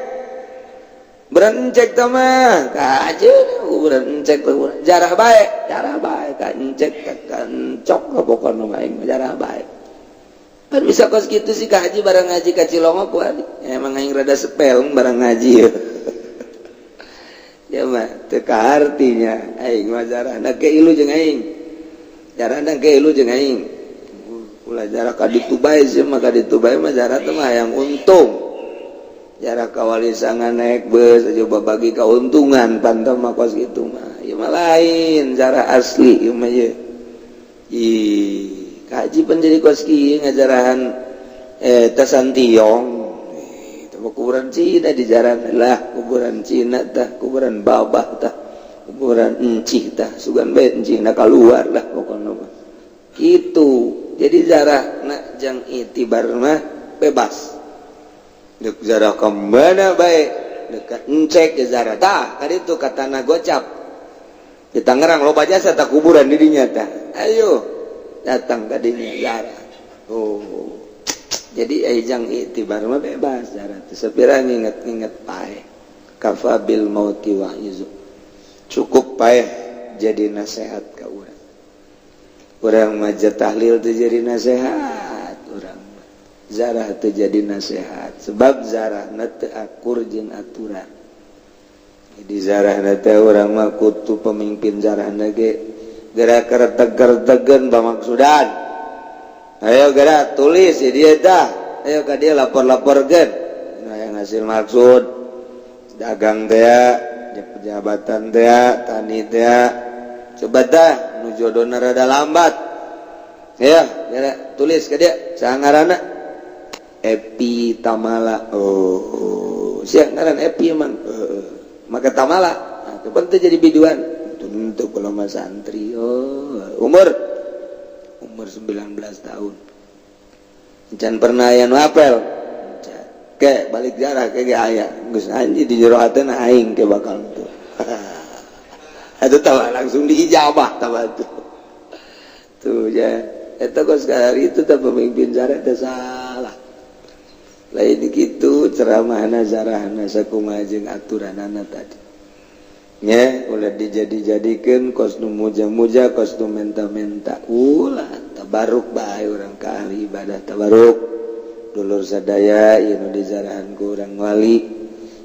Speaker 2: Kuburan encek teh mah ka haji, kuburan encek, kuburan jarah bae, jarah bae ka encek ka encok pokona mah aing jarah bae. Kan bisa kos gitu sih ka haji barang ngaji ka Cilongok ku adi. Emang aing rada sepel barang ngaji ya. Ya mah teu kaartinya aing mah jarahna ke ilu jeung aing. Jarahna ke ilu jeung aing. Ulah jarah ka ditu bae sih mah, ka ditu bae mah jarah teh mah hayang untung. Jarah ka Walisangan naik bus aja bagi keuntungan pantau mah kos gitu mah. Ieu mah lain jarah asli ieu mah ye. Ih, kaji pan jadi kos kieu ngajarahan tasantiong. Itu mah kuburan Cina di jalan lah, kuburan Cina tah, kuburan babah tah, kuburan encih tah, sugan bae encih na keluar lah pokoknya mah. Kitu. Jadi zarah nak jang itibar mah bebas. Dek zarah ke mana baik, dekat encek ke zarah tah kali itu ka tanah gocap di Tangerang loba jasa tak kuburan di dinya tah. Ayo datang ka dinya zarah. Oh, jadi ai jang itibar mah bebas zarah teh. Sapira nginget-nginget paeh, kafa bil mauti wa'izu, cukup paeh jadi nasehat ka urang. Urang maca tahlil teh jadi nasehat, urang zarah teh jadi nasehat, sebab zarah teu akur jeung aturan. Jadi zarah teh urang mah kutu pemimpin zarah ge gerak kerteg-kertegen bamaksudan. Ayo gerak tulis ya dia dah, ayo ka dia lapor-laporkeun. Nah, yang hasil maksud dagang teh, jabatan teh, tani teh, coba dah nu jodona rada lambat ya, gerak tulis ke dia. Saha ngaranna? Epi Tamala. Oh, siap ngaran Epi emang maka Tamala. Nah, kapan teh jadi biduan? Tentu kalau mah santri. Oh, umur umur 19 tahun. Can pernah aya nu apel ke balik jarah ke ge aya geus anjing di jero hatena aing ke bakal tuh. Itu tahu langsung diijabah tahu tuh tuh ya. Eta kos sekali itu teh pemimpin zarah teh salah. Lain gitu ceramahna, zarahna sakumaha jeung aturanana tadi nya, ulah dijadi-jadikeun kos nu muja-muja, kos nu menta-menta, ulah. Tabaruk bae urang ka ahli ibadah, tabaruk dulur sadaya ieu nu dizarahan ku urang wali.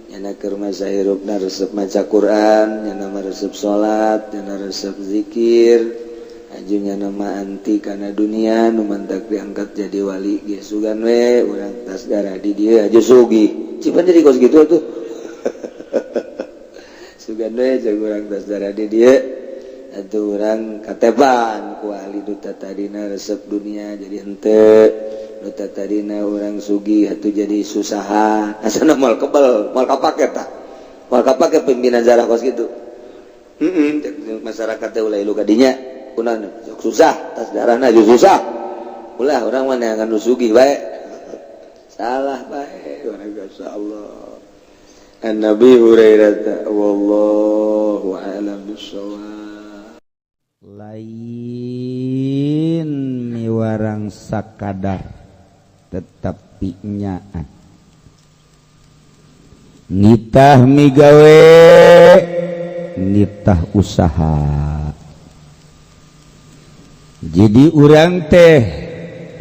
Speaker 2: Nyana keur masa hirupna resep maca Quran, nyana mah resep salat, nyana resep zikir, aju nyana mah anti kana dunia. Nu mantak diangkat jadi wali ge sugan we urang tas darah di dieu aju sugih. Cipan jadi kos gitu tuh. Sugan we jeung urang tas darah di dieu atuh urang katepan ku ahli. Nu tadina resep dunia jadi henteu, nu tadina urang sugih atuh jadi susahan. Asana moal kebel, moal kapake tah, moal kapake pimpinan zarah kos kitu. Heeh, masyarakat teh ulah ilu ka dinya. Kunaon sok susah tas darahna aju susah? Ulah, urang mah neangan nu sugih bae. Salah bae urang. Allah An Nabi Hurairah, wallahu a'lam bissawab.
Speaker 1: Lain miwarang sakadar, tetapi nyaan nitah migawe, nitah usaha. Jadi urang teh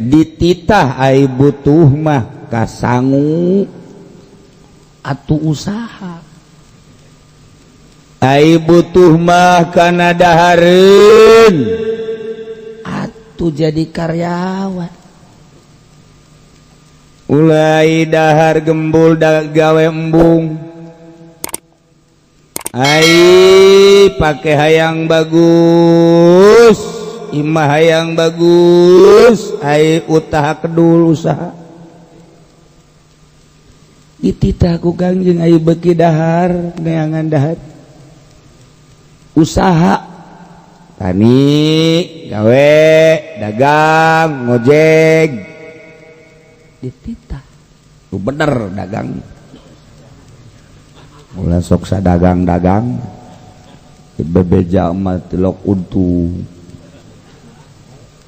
Speaker 1: dititah ai butuh mah kasangu atuh usaha, ai butuh mah kana dahareun atuh jadi karyawan. Ulai dahar gembul da gawe embung. Ai pake hayang bagus, imah hayang bagus, ai utaha kedul usaha. Dititah ku Kangjeng, ai beuki dahar, neangan dahar, usaha tani, gawe, dagang, ngojek. Dititah lu bener dagang, ulah sok dagang-dagang bebeja mah tilok untung.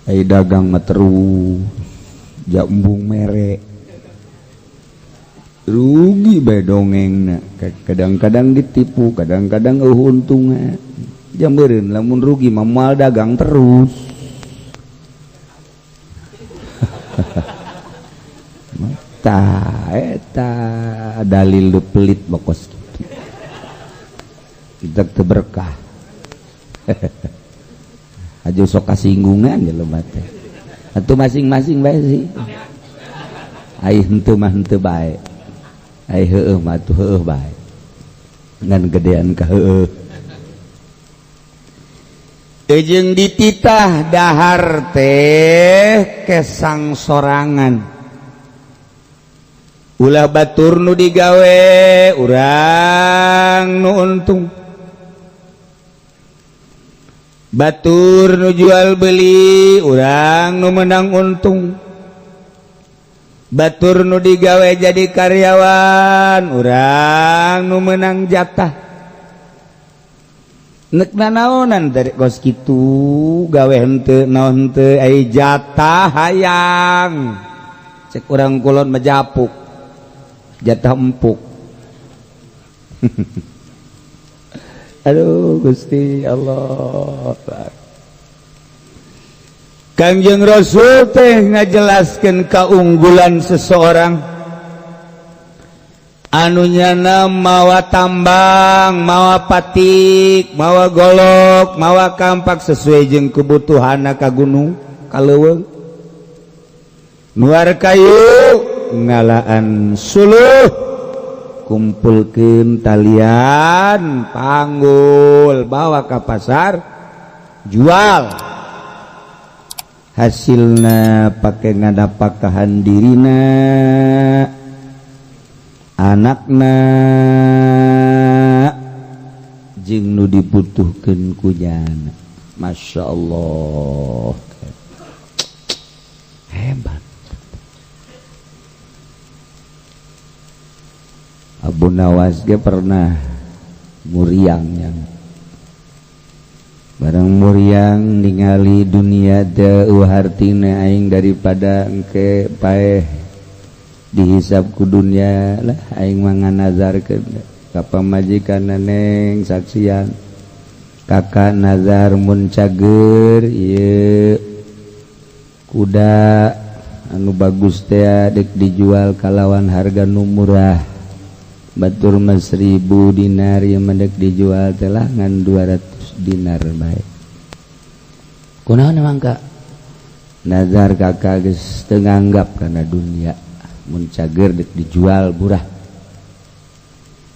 Speaker 1: Ai dagang mah terus ja embung mere, rugi bae dongengna. Kadang-kadang ditipu, kadang-kadang eueuh untungna. Jambereun lamun rugi mah moal dagang terus. Tah eta dalil lu pelit bokos kitu. Kita teu berkah. Aja sok kasinggungan jelema teh. Atuh masing-masing bae sih. Ai henteu mah henteu bae. Ai heueuh mah atuh heueuh bae. Ngan gedean ka heueuh. Jeung dititah dahar teh kesang sorangan, ulah batur nu digawe urang nu untung. Batur nu jual beli, urang nu menang untung. Batur nu digawe jadi karyawan, urang nu menang jatah. Nek nanaonan dari kos kitu, gawe henteu, naon henteu, ai jatah hayang. Cek urang kulon mah japuk, jatah empuk. Aduh Gusti Allah. Kangjeng Rasul teh ngajelaskeun keunggulan seseorang anu nyana mawa tambang, mawa patik, mawa golok, mawa kampak sesuai jeung kebutuhan ka gunung, ka leuweung. Nuar kayu, ngalaan suluh, kumpulkeun talian, panggul, bawa ke pasar, jual. Hasilna pake ngadapakahan dirina, anakna, jeung nu dibutuhkeun ku nyana. Masya Allah, hebat. Abu Nawas ge pernah muriangnya. Barang muriang ningali dunia teu hartina, aing daripada engke paeh dihisab ku dunia lah, aing mah nganazarkeun ka pamajikan, "Neng, saksian Kakak nazar, mun cager ieu kuda anu bagus teh dek dijual kalawan harga nu murah." Batur mah 1000 dinar, ieu mah dek dijual teh lah ngan 200 dinar bae. "Kunaon emang, Kak?" "Nazar Kakak geus teu nganggap kana dunia, mun cager dek dijual murah."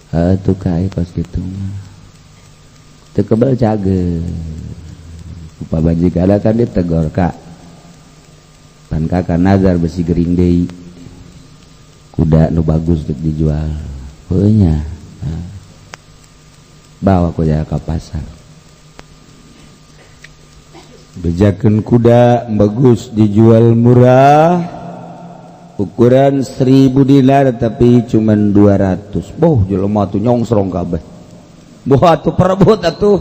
Speaker 1: "Heuh tuh, Kak, kos kitu mah." Teu kebel cager ku pamajikan kan ditegor, "Kak, pan Kakak nazar besi gering deui, kuda nu bagus dek dijual." "Heuh nya." Nah, bawa kuda ke pasar, bejakeun kuda bagus dijual murah, ukuran 1000 dinar tapi cuman 200. Boh, jelema tuh nyongsrong kabeh. Boh atuh perebut atuh,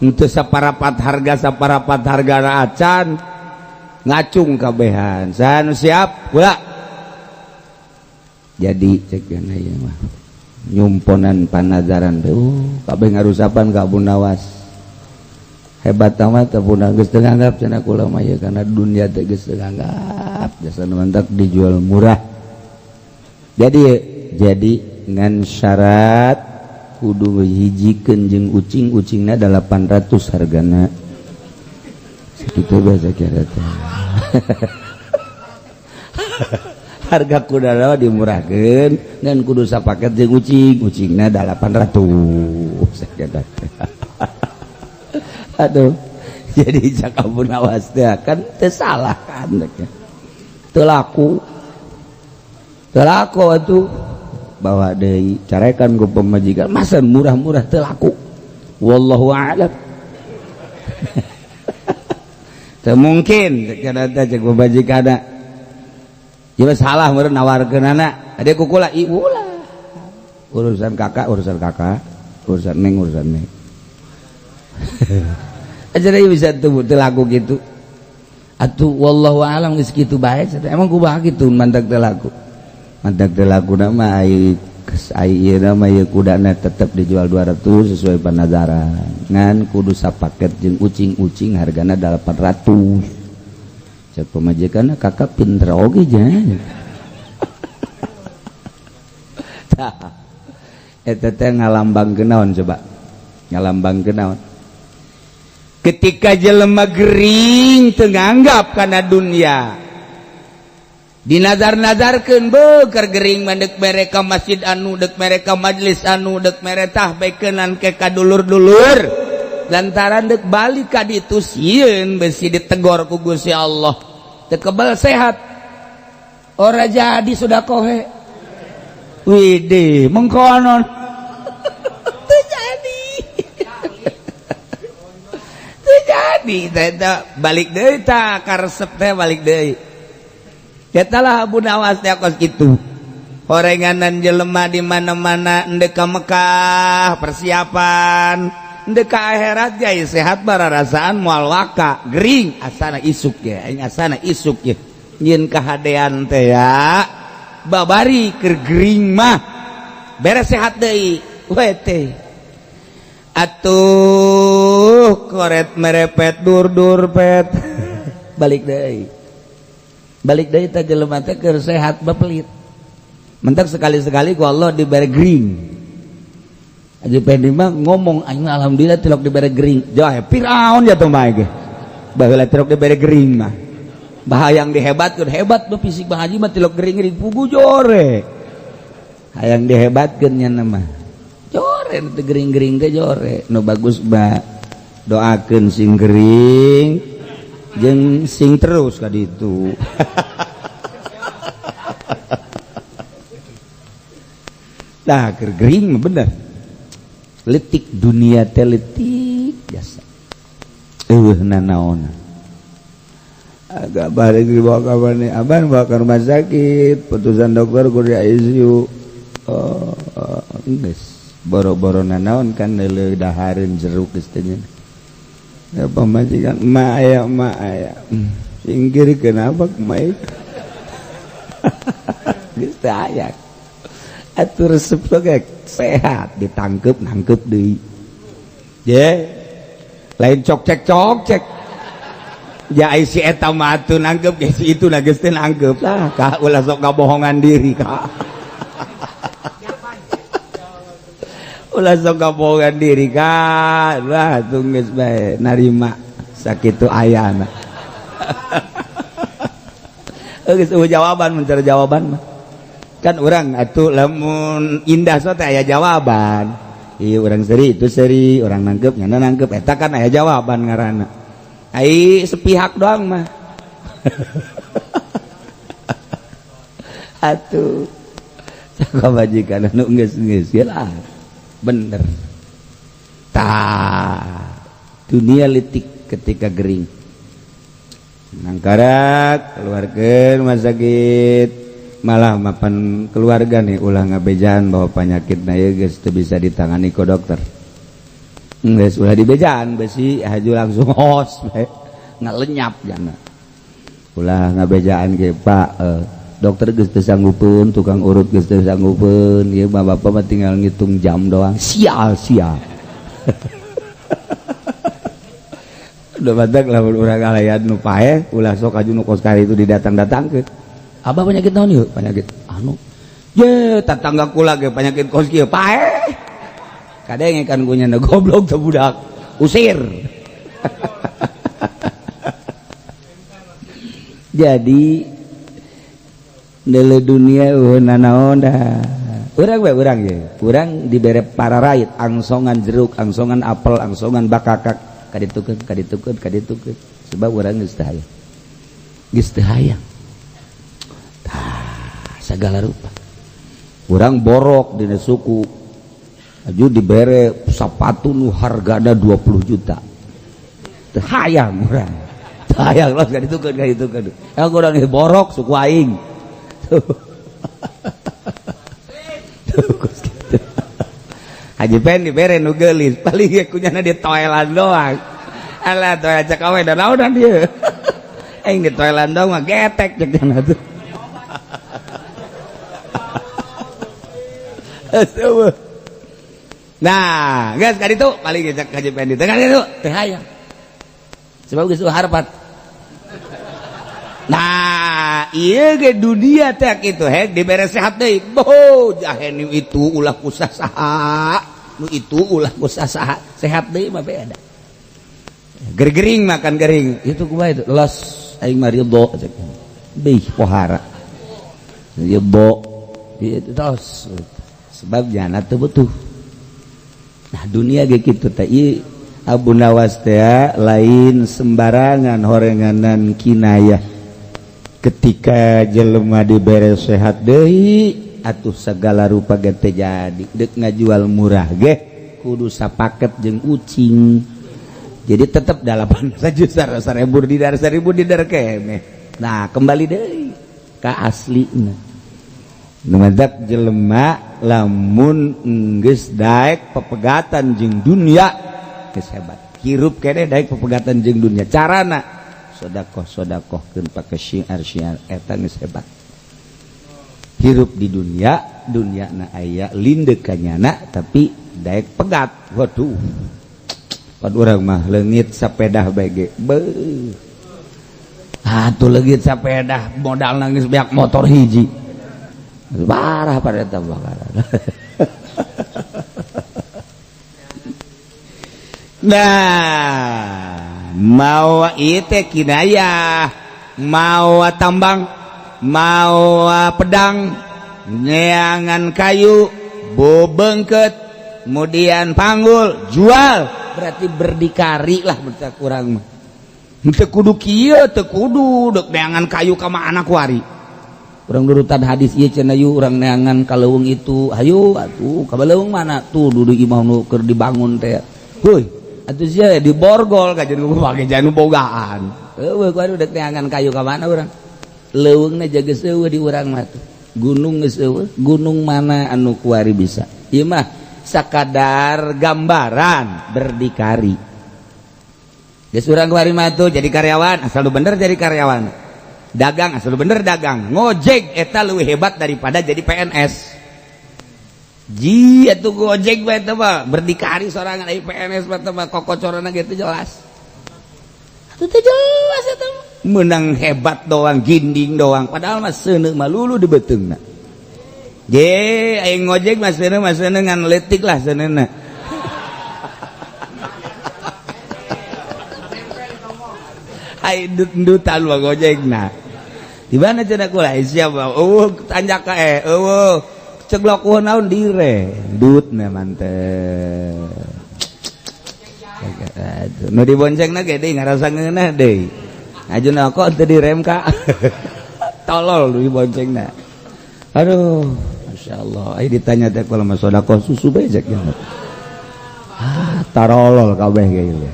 Speaker 1: henteu saparapat harga, saparapat harga acan, ngacung kabehan. "Saha nu siap kula?" Jadi cek ieu mah nyumponan panazaran teh, kabeh ngarusapan ka Abu Nawas. "Hebat amat Abu Nawas, geus teu nganggap," cenah, "kula mah ieu kana dunia teh geus teu nganggap, jasa mantak dijual murah." Jadi ngan syarat kudu hijikeun jeung ucing, ucingna 800 hargana. Sakitu biasa kira teh. Harga kuda dimurahkeun ngan kudu sapaket jeung ucing, ucingna 800. Aduh, jadi cak Abu Nawas teh kan teu salah kan, teu laku, teu laku atuh. Bawa deui, carekan ku pamajikan, "Masa murah-murah teu laku?" "Wallahu a'lam." "Teu mungkin," cek teh, cek pamajikan. "Ieu salah meureun nawarkeunana." "Ade kukula ibu lah, urusan Kakak, urusan Kakak, urusan Neng, urusan Neng." Aja bisa tuh teu laku gitu atuh. "Wallahu alam, geus kitu bae." "Emang kumaha kitu mantak teu laku?" "Mantak teu laku mah ai ai ieu mah, ieu kudana tetep dijual 200 sesuai panazaran, ngan kudu sapaket jeung ucing-ucing hargana 800." Cek pamajikan, "Kakak pinter oge nya." Tah, eta teh ngalambangkeun naon coba? Ngalambangkeun naon? Ketika jelema gering teu nganggap kana dunia, dinazar-nazarkeun, beker gering mah deuk mere ka masjid anu, deuk mere ka majelis anu, deuk mere tah bekenan ke ka dulur-dulur, lantaran dek balik ka ditu sieun besi ditegor ku Gusti Allah. Teu kebal sehat, ora jadi sudah kohe. Widih, mengkonon teu jadi, teu jadi. di eta balik deui tah karesep teh balik deui. Eta lah Abu Nawas teh kos kitu. Horenganan jelema di mana-mana endek ka Mekah persiapan endek ka akhirat jai sehat bararasaan moal waka gering asana isuk ya aing asana isuk ya nyieun kahadean teh ya babari keur gering mah beres sehat deui we teh atuh koret merepet dur-dur pet balik deui teh jelema teh keur sehat bepelit mentak sekali-sekali ku Allah diberi gering. Haji Pendi mah ngomong aing alhamdulillah tilok diberi gering. Jauh Firaun ya tuh mah ge. Baheula tilok diberi gering mah. Bahayang dihebatkeun hebat mah fisik Bang Haji mah tilok gering-gering pugu jore. Hayang dihebatkeun nya mah. Jore nu gering-gering teh jore. Nu bagus mah doakeun sing gering jeung sing terus ka ditu. Nah, gering mah bener. Letik dunia teh letik biasa. Eueuh nanaon. Agak balik dibawa ka mana? Abang bawa ke rumah sakit, putusan dokter kudu di ICU. Oh, geus. Boro-boro nanaon kan leuleung dahareun jeruk geus teh nya. Ya pamajikan emak aya emak aya. Singkir kenapa emak? Geus teh aya. Atuh resep oge sehat ditangkep nangkep deui. Ye. Lain cok cek cok cek. Ya ai si eta mah atuh nangkep ge si itu geus teh nangkep lah ka ulah sok ngabohongan diri ka. Ulah sok ngabohongan diri ka. Lah atuh geus bae narima sakitu ayana. Geus eueuh jawaban mencari jawaban mah. Kan orang atuh lamun indah so teh aya jawaban. Iya orang seri itu seri, orang nangkep nyana nangkep eta kan aya jawaban ngaranna. Ai sepihak doang mah. Atuh sakabajikan anu geus-geus lah. Bener. Tah dunia letik ketika gering. Nangkarak keluarkeun rumah sakit. Malah mapan keluarga nih ulah ngabejaan bahwa penyakit na ieu geus teu bisa ditangani ku dokter. Geus ulah dibejaan besi haju langsung hos bae ngalenyap jana. Ulah ngabejaan ge Pak dokter geus teu sanggupeun, tukang urut geus teu sanggupeun, ieu mah bapak mah tinggal ngitung jam doang. Sial sial. Udah batak lamun urang ngalayan nu paeh ulah sok aju nu kos kari itu didatang-datangkeun. Abah penyakit naon ieu? Penyakit anu. Ye, tetangga kula ge penyakit kos kieu paeh. Kadenge kan gunyana goblok teh budak. Usir. Jadi deuleu dunia eueuh nanaon dah. Urang we urang ye. Urang dibere pararait angsongan jeruk, angsongan apel, angsongan bakakak kaditukeun, kaditukeun, kaditukeun. Sebab urang geus teu hayang. Geus teu hayang. Segala rupa orang borok dina suku aju dibere sepatu nu hargana 20 juta teu hayang urang teu hayang los ka ditu ka ditu ka urang borok suku aing. Haji Pen dibere nu geulis paling ge kunyana di toelan doang alah toelan cek awe da naonan dieu aing di toelan doang mah getek cek cenah tuh. Nah, geus ka ditu paling ge cek Haji Pendi teh ka ditu teh hayang. Sebab geus harapan. Nah, ieu ge dunia teh kitu hek dibere sehat deui. Boh, jahe nu itu ulah ku saha, nu itu ulah ku saha, sehat deui mah beda. Gergering makan gering, itu kumaha itu? Los aing mah ridho cek. Bih pohara. Ridho. Itu tos. Sebab jana teu butuh. Nah dunia ge kitu teh ieu Abu Nawas teh lain sembarangan horenganan kinayah. Ketika jelema dibere sehat deui atuh segala rupa ge teh jadi deuk ngajual murah ge kudu sapaket jeung ucing. Jadi tetap 8 juta 1000 dinar, 1000 dinar kene. Nah, kembali deui ka aslina. Nu matak jelema lamun geus daek pepegatan jeung dunia geus hebat. Hirup kene daek pepegatan jeung dunia. Carana sodakoh, sodakohkeun pake syiar syiar eta geus hebat. Hirup di dunia, dunia na aya lindek kanyana, tapi daek pegat. Waduh, pan urang mah leungit sapedah bae ge beuh. Atuh leungit sapedah, modal nangis beak motor hiji parah pada eta bakaran. Nah, mau ieu teh kinayah, mau tambang, mau pedang, neangan kayu bobengket, kemudian panggul, jual, berarti berdikari lah. Berarti kurang mah teu kudu kieu, teu kudu dek neangan kayu ka mana kuari. Urang nurutan hadis ieu cenah, yuk urang neangan ka leuweung itu, hayu atuh ka leuweung mana tuh, dudu imah nu keur dibangun teh. Heuy atuh sia di borgol kajian pake janu bogaan. Eueuh kuari dek neangan kayu ka mana urang? Leuweungna jaga eueuh di urang mah tuh. Gunung geus eueuh, gunung mana anu kuari bisa. Ieu mah sakadar gambaran berdikari. Geus urang kuari mah tuh jadi karyawan, asal lu bener jadi karyawan. Dagang asal lu bener dagang. Ngojek eta leuwih hebat daripada jadi PNS. Ji atuh gojek bae eta mah berdikari sorangan, ai PNS mah teh mah kokocorana gitu jelas. Atuh teh jelas eta mah. Menang hebat doang, ginding doang, padahal mah seuneu mah lulu di beuteungna. Je aing ngojek mah seuneu ngan leutik lah seuneuna. Ai ndut-ndutan mah gojekna. Di mana cenah kula siapa? Eueuh tanjak ka eueuh ceglok eueuh naon dire. Dutna mantep. Nu diboncengna ge deui ngarasa ngeunah deui. Ajuna kok teu direm ka. Tolol nu diboncengna. Aduh, Masya Allah. Ayo ditanya teh kalau mah sedekah susu bae cek. Ah, tarolol kabeh ge ieu.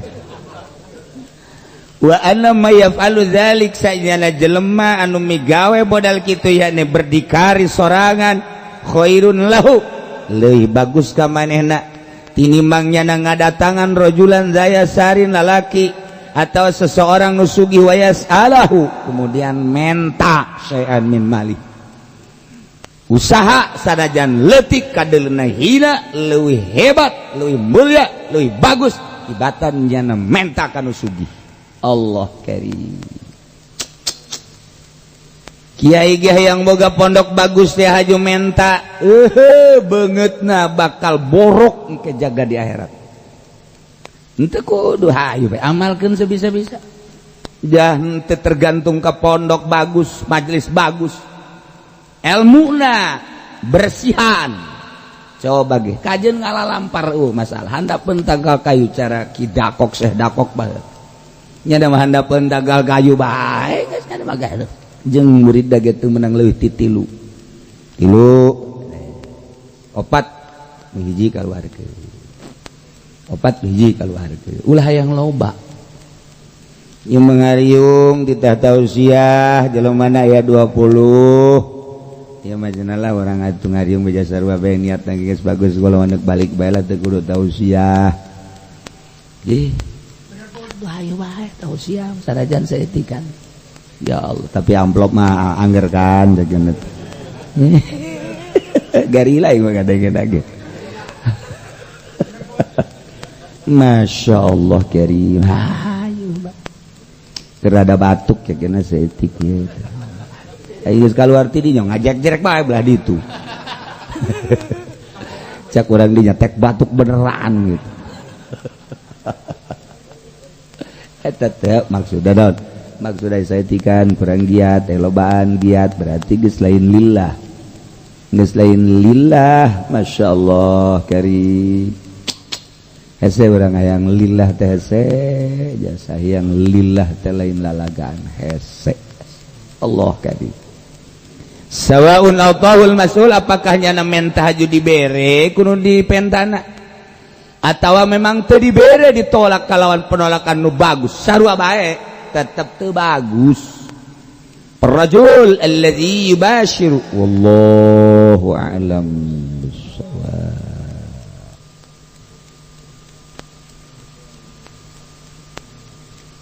Speaker 1: Wa anna may yaf'alu dzalik, sajana jelema anu migawe modal kitu yakni berdikari sorangan, khairun lahu, leuwih bagus ka manehna tinimbang nyana ngadatangan rajulan zaya sarin, lalaki atau seseorang nu sugih, wayas alahu, kemudian menta syai'an min mali, usaha sanajan leutik kadeulna hina, leuwih hebat, leuwih mulia, leuwih bagus tibatan nyana menta ka nu sugih. Allah karim. Kiai ge yang boga pondok bagus teh haju menta, beungeutna bakal borok engke jaga di akhirat. Henteu kudu, hayu bae amalkeun sebisa-bisa. Jah henteu tergantung ke pondok bagus, majelis bagus. Elmuna bersihan. Coba ge kajeun ngalalampar masalah handapeun tangkal kayu cara ki dakok seh dakok bae. Nya da mah handapeun tangkal kayu bae geus kada mah gaduh. Jeung murid da ge teu meunang leuwih ti tilu. Tilu opat hiji kaluarkeun. Opat hiji kaluarkeun. Ulah hayang loba. Ieu mengariung di tahta usia jelema mana aya 20. Ieu mah cenah lah urang atuh ngariung beja sarua bae niatna geus bagus kalau nek balik bae lah teu kudu tausiah. Ih. Ayo bae tausiah sanajan saeutik. Ya Allah, tapi amplop mah angger kan jajan. Garila ieu mah kadang-kadang. Masya Allah karim. Hayu kerada batuk ya kena saeutik ieu. Ayo geus kaluar ti dinya ngajek-jerek bae belah ditu. Cak urang dinya tek batuk beneran gitu. Eta teh maksudna naon? Maksudna saeutikan kurang giat, lobaan giat berarti geus lain lillah. Geus lain lillah, Masya Allah karim. Hese urang hayang lillah teh hese, jasa hayang lillah teh lain lalagaan hese. Allah karim. Sawaun atahul mas'ul, apakah nyana menta haju dibere kudu dipentana? Atawa memang teu dibere ditolak kalawan penolakan nu bagus, sarua bae tetep teu bagus. Rajul alladzi yubashiru, wallahu a'lam bissawab.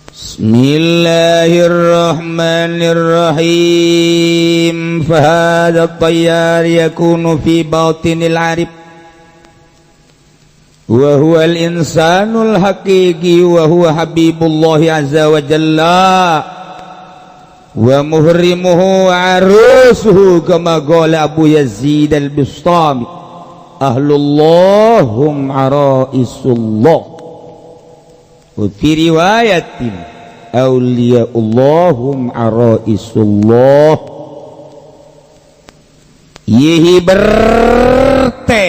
Speaker 1: Bismillahirrahmanirrahim. Fahadha at-tayyar yakunu fi batinil arif wa huwa al-insanul haqiqi wa huwa habibullah azza wa jalla wa muhrimuhu wa arusuhu kama qala Abu Yazid al-Bustami, ahlullah hum araisullah. Wa fi riwayatin awliyaullah hum araisullah. Yihi berte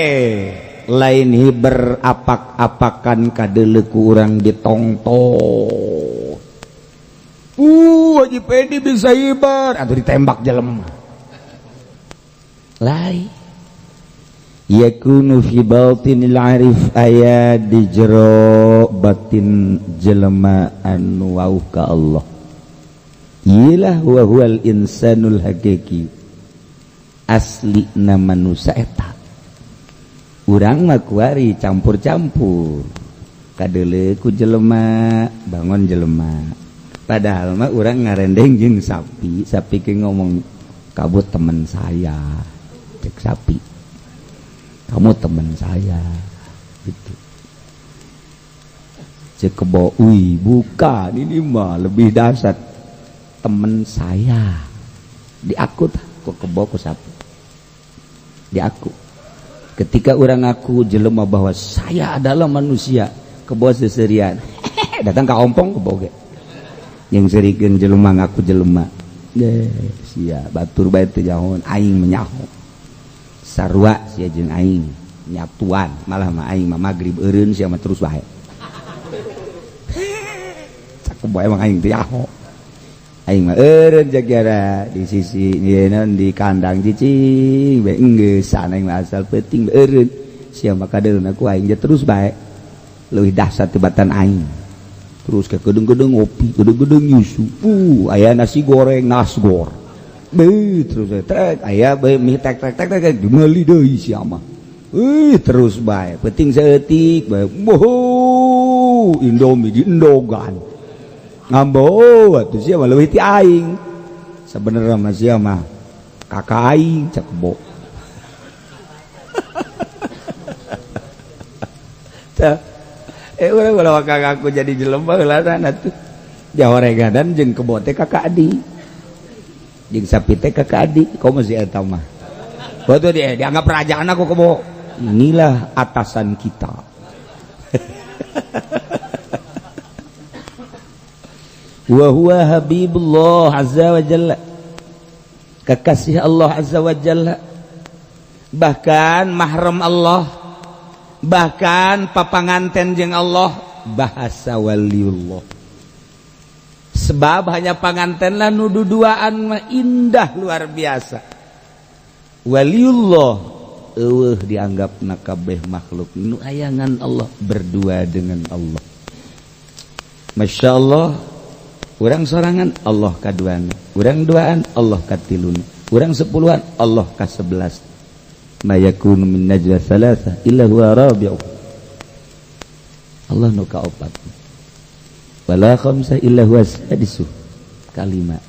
Speaker 1: lain hiber apak-apakan kadeuleu ku urang ditongton. Haji Pedi bisa hiber atau ditembak jelema. Lain yakunu fi batinil arif, aya di jero batin jelema anu wauh ka Allah. Iyalah wa huwal insanul hakiki, asli na manusia eta. Urang mah kuari campur-campur kadeuleu ku jelema, bangun jelema. Padahal mah urang ngarendeng jeung sapi, sapi ke ngomong kamu teman saya, cek sapi. Kamu teman saya gitu. Cek kebo, wih bukan, ini mah lebih dahsyat, teman saya. Diaku tah ku kebo ku sapi. Diaku. Ketika orang ngaku jelema bahwa saya adalah manusia, kebo seserian. Datang ka ompong kebo ge. Yang serikeun jelema ngaku jelema. Deh, sia batur bae teu jahon, aing menyaho. Sarua sia jeung aing nyatuan, malah mah aing mah magrib eureun sia mah terus bae. Cak kebo emang aing teu nyaho. Aing mah eureun jagara di sisi ieu di kandang cicing bae enggeus aing mah asal peuting bae eureun. Sia mah kadeulna ku aing terus bae. Leuwih dahsyat tibatan aing. Terus ke gedung-gedung ngopi, gedung-gedung nyusu. Aya nasi goreng, nasgor. Beuh, terus trek aya bae mie tek tek tek tek dimeuli deui sia mah. Terus bae, penting saeutik bae. Boho, Indomie diendogan. Ngambo atuh sia mah leuwih ti aing. Sabenerna mah sia mah kakak aing cak kebo. Tah urang ulah kakakku jadi jelema heula atuh. Jahoregadan jeung kebo teh kakak adi. Jeung sapi teh kakak adi, komo si eta mah. Batu dia dianggap kerajaan aku kebo. Inilah atasan kita. Wa huwa habibullah azza wa jalla. Kekasih Allah azza wa jalla. Bahkan mahram Allah, bahkan papanganten jeung Allah, bahasa waliullah. Sebab hanya panganten lah nu duduaan mah indah luar biasa. Waliullah eueuh dianggap nakabeh makhluk nu ayangan Allah, berdua dengan Allah. Masya Allah, urang sorangan Allah kaduana, urang duaan Allah katiluna, urang sepuluhan Allah kasebelas. Ma yakunu min najwa thalatha illa huwa rabi'u. Allah nu kaopat. Wala khamsa illa huwa sadisu. Kalima.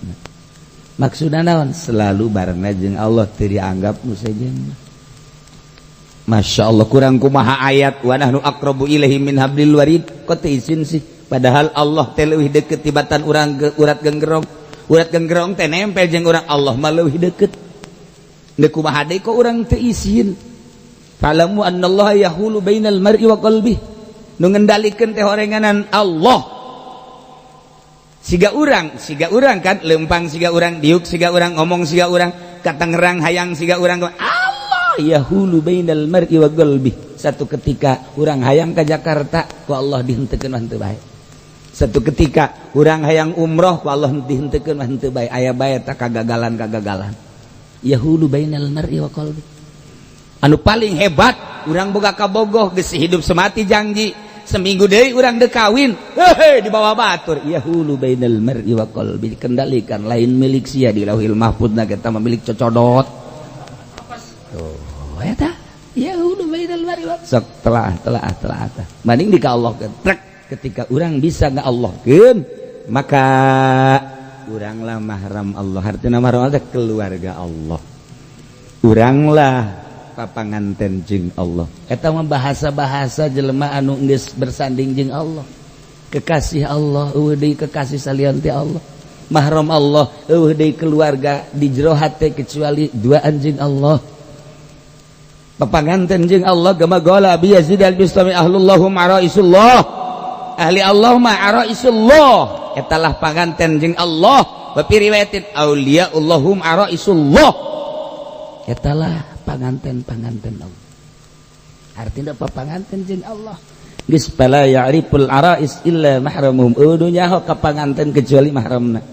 Speaker 1: Maksudna naon? Selalu barengna jeung Allah teu dianggap nu sejen. Masya Allah, kurang kumaha ayat wa nahnu aqrabu ilaihi min hablil warid. Kok teu izin sih? Padahal Allah teh leuwih deukeut tibatan urang ke urat genggerong. Urat genggerong teh nempel jeung urang, Allah mah leuwih deukeut. Deuk kumaha deui kok urang teu izin? Fa'lamu annallaha yahulu bainal mar'i wa qalbihi. Nu ngendalikeun teh horenganan Allah. Siga urang kan lempang siga urang, diuk siga urang, ngomong siga urang, ka Tangerang hayang siga urang. Allah yahulu bainal mar'i wa qalbihi. Satu ketika urang hayang ka Jakarta ku Allah dihenteukeun mah teu bae. Satu ketika urang hayang umroh ku Allah dihenteukeun mah teu bae. Aya bae tak kagagalan-kagagalan. Yahulu bainal mar'i wa qalbi. Anu paling hebat Urang boga kabogoh geus hidup semati, janji seminggu deui urang dek kawin, hehe, dibawa batur. Yahulu bainal mar'i wa qalbi, dikendalikan, lain milik sia. Di Lauhil Mahfud na kita milik cocodot tuh eta. Yahulu bainal mar'i wa sok telah telah telah telah banding di ka Allah trek. Ketika urang bisa nggak Allah maka uranglah mahram Allah. Artinya mahram Allah, keluarga Allah, uranglah papanganten jeung Allah. Eta mah bahasa-bahasa jelema anu geus bersanding jeung Allah, kekasih Allah. Euweuh deui kekasih salian ti Allah. Mahram Allah, euweuh deui keluarga di jero hate kecuali duaan jeung Allah, papanganten jeung Allah. Kama qala Abi Yazid al-Bistami, ahlullahum araisullah, ahli Allah ma araisullah. Etalah panganten jeung Allah. Wa fi riwayatin, auliyaullahum araisullah. Etalah panganten-panganten Allah. Artinya papanganten jeung Allah geus fala ya'riful arais illa mahramuhum, eueuh nyaho ka panganten kecuali mahramna.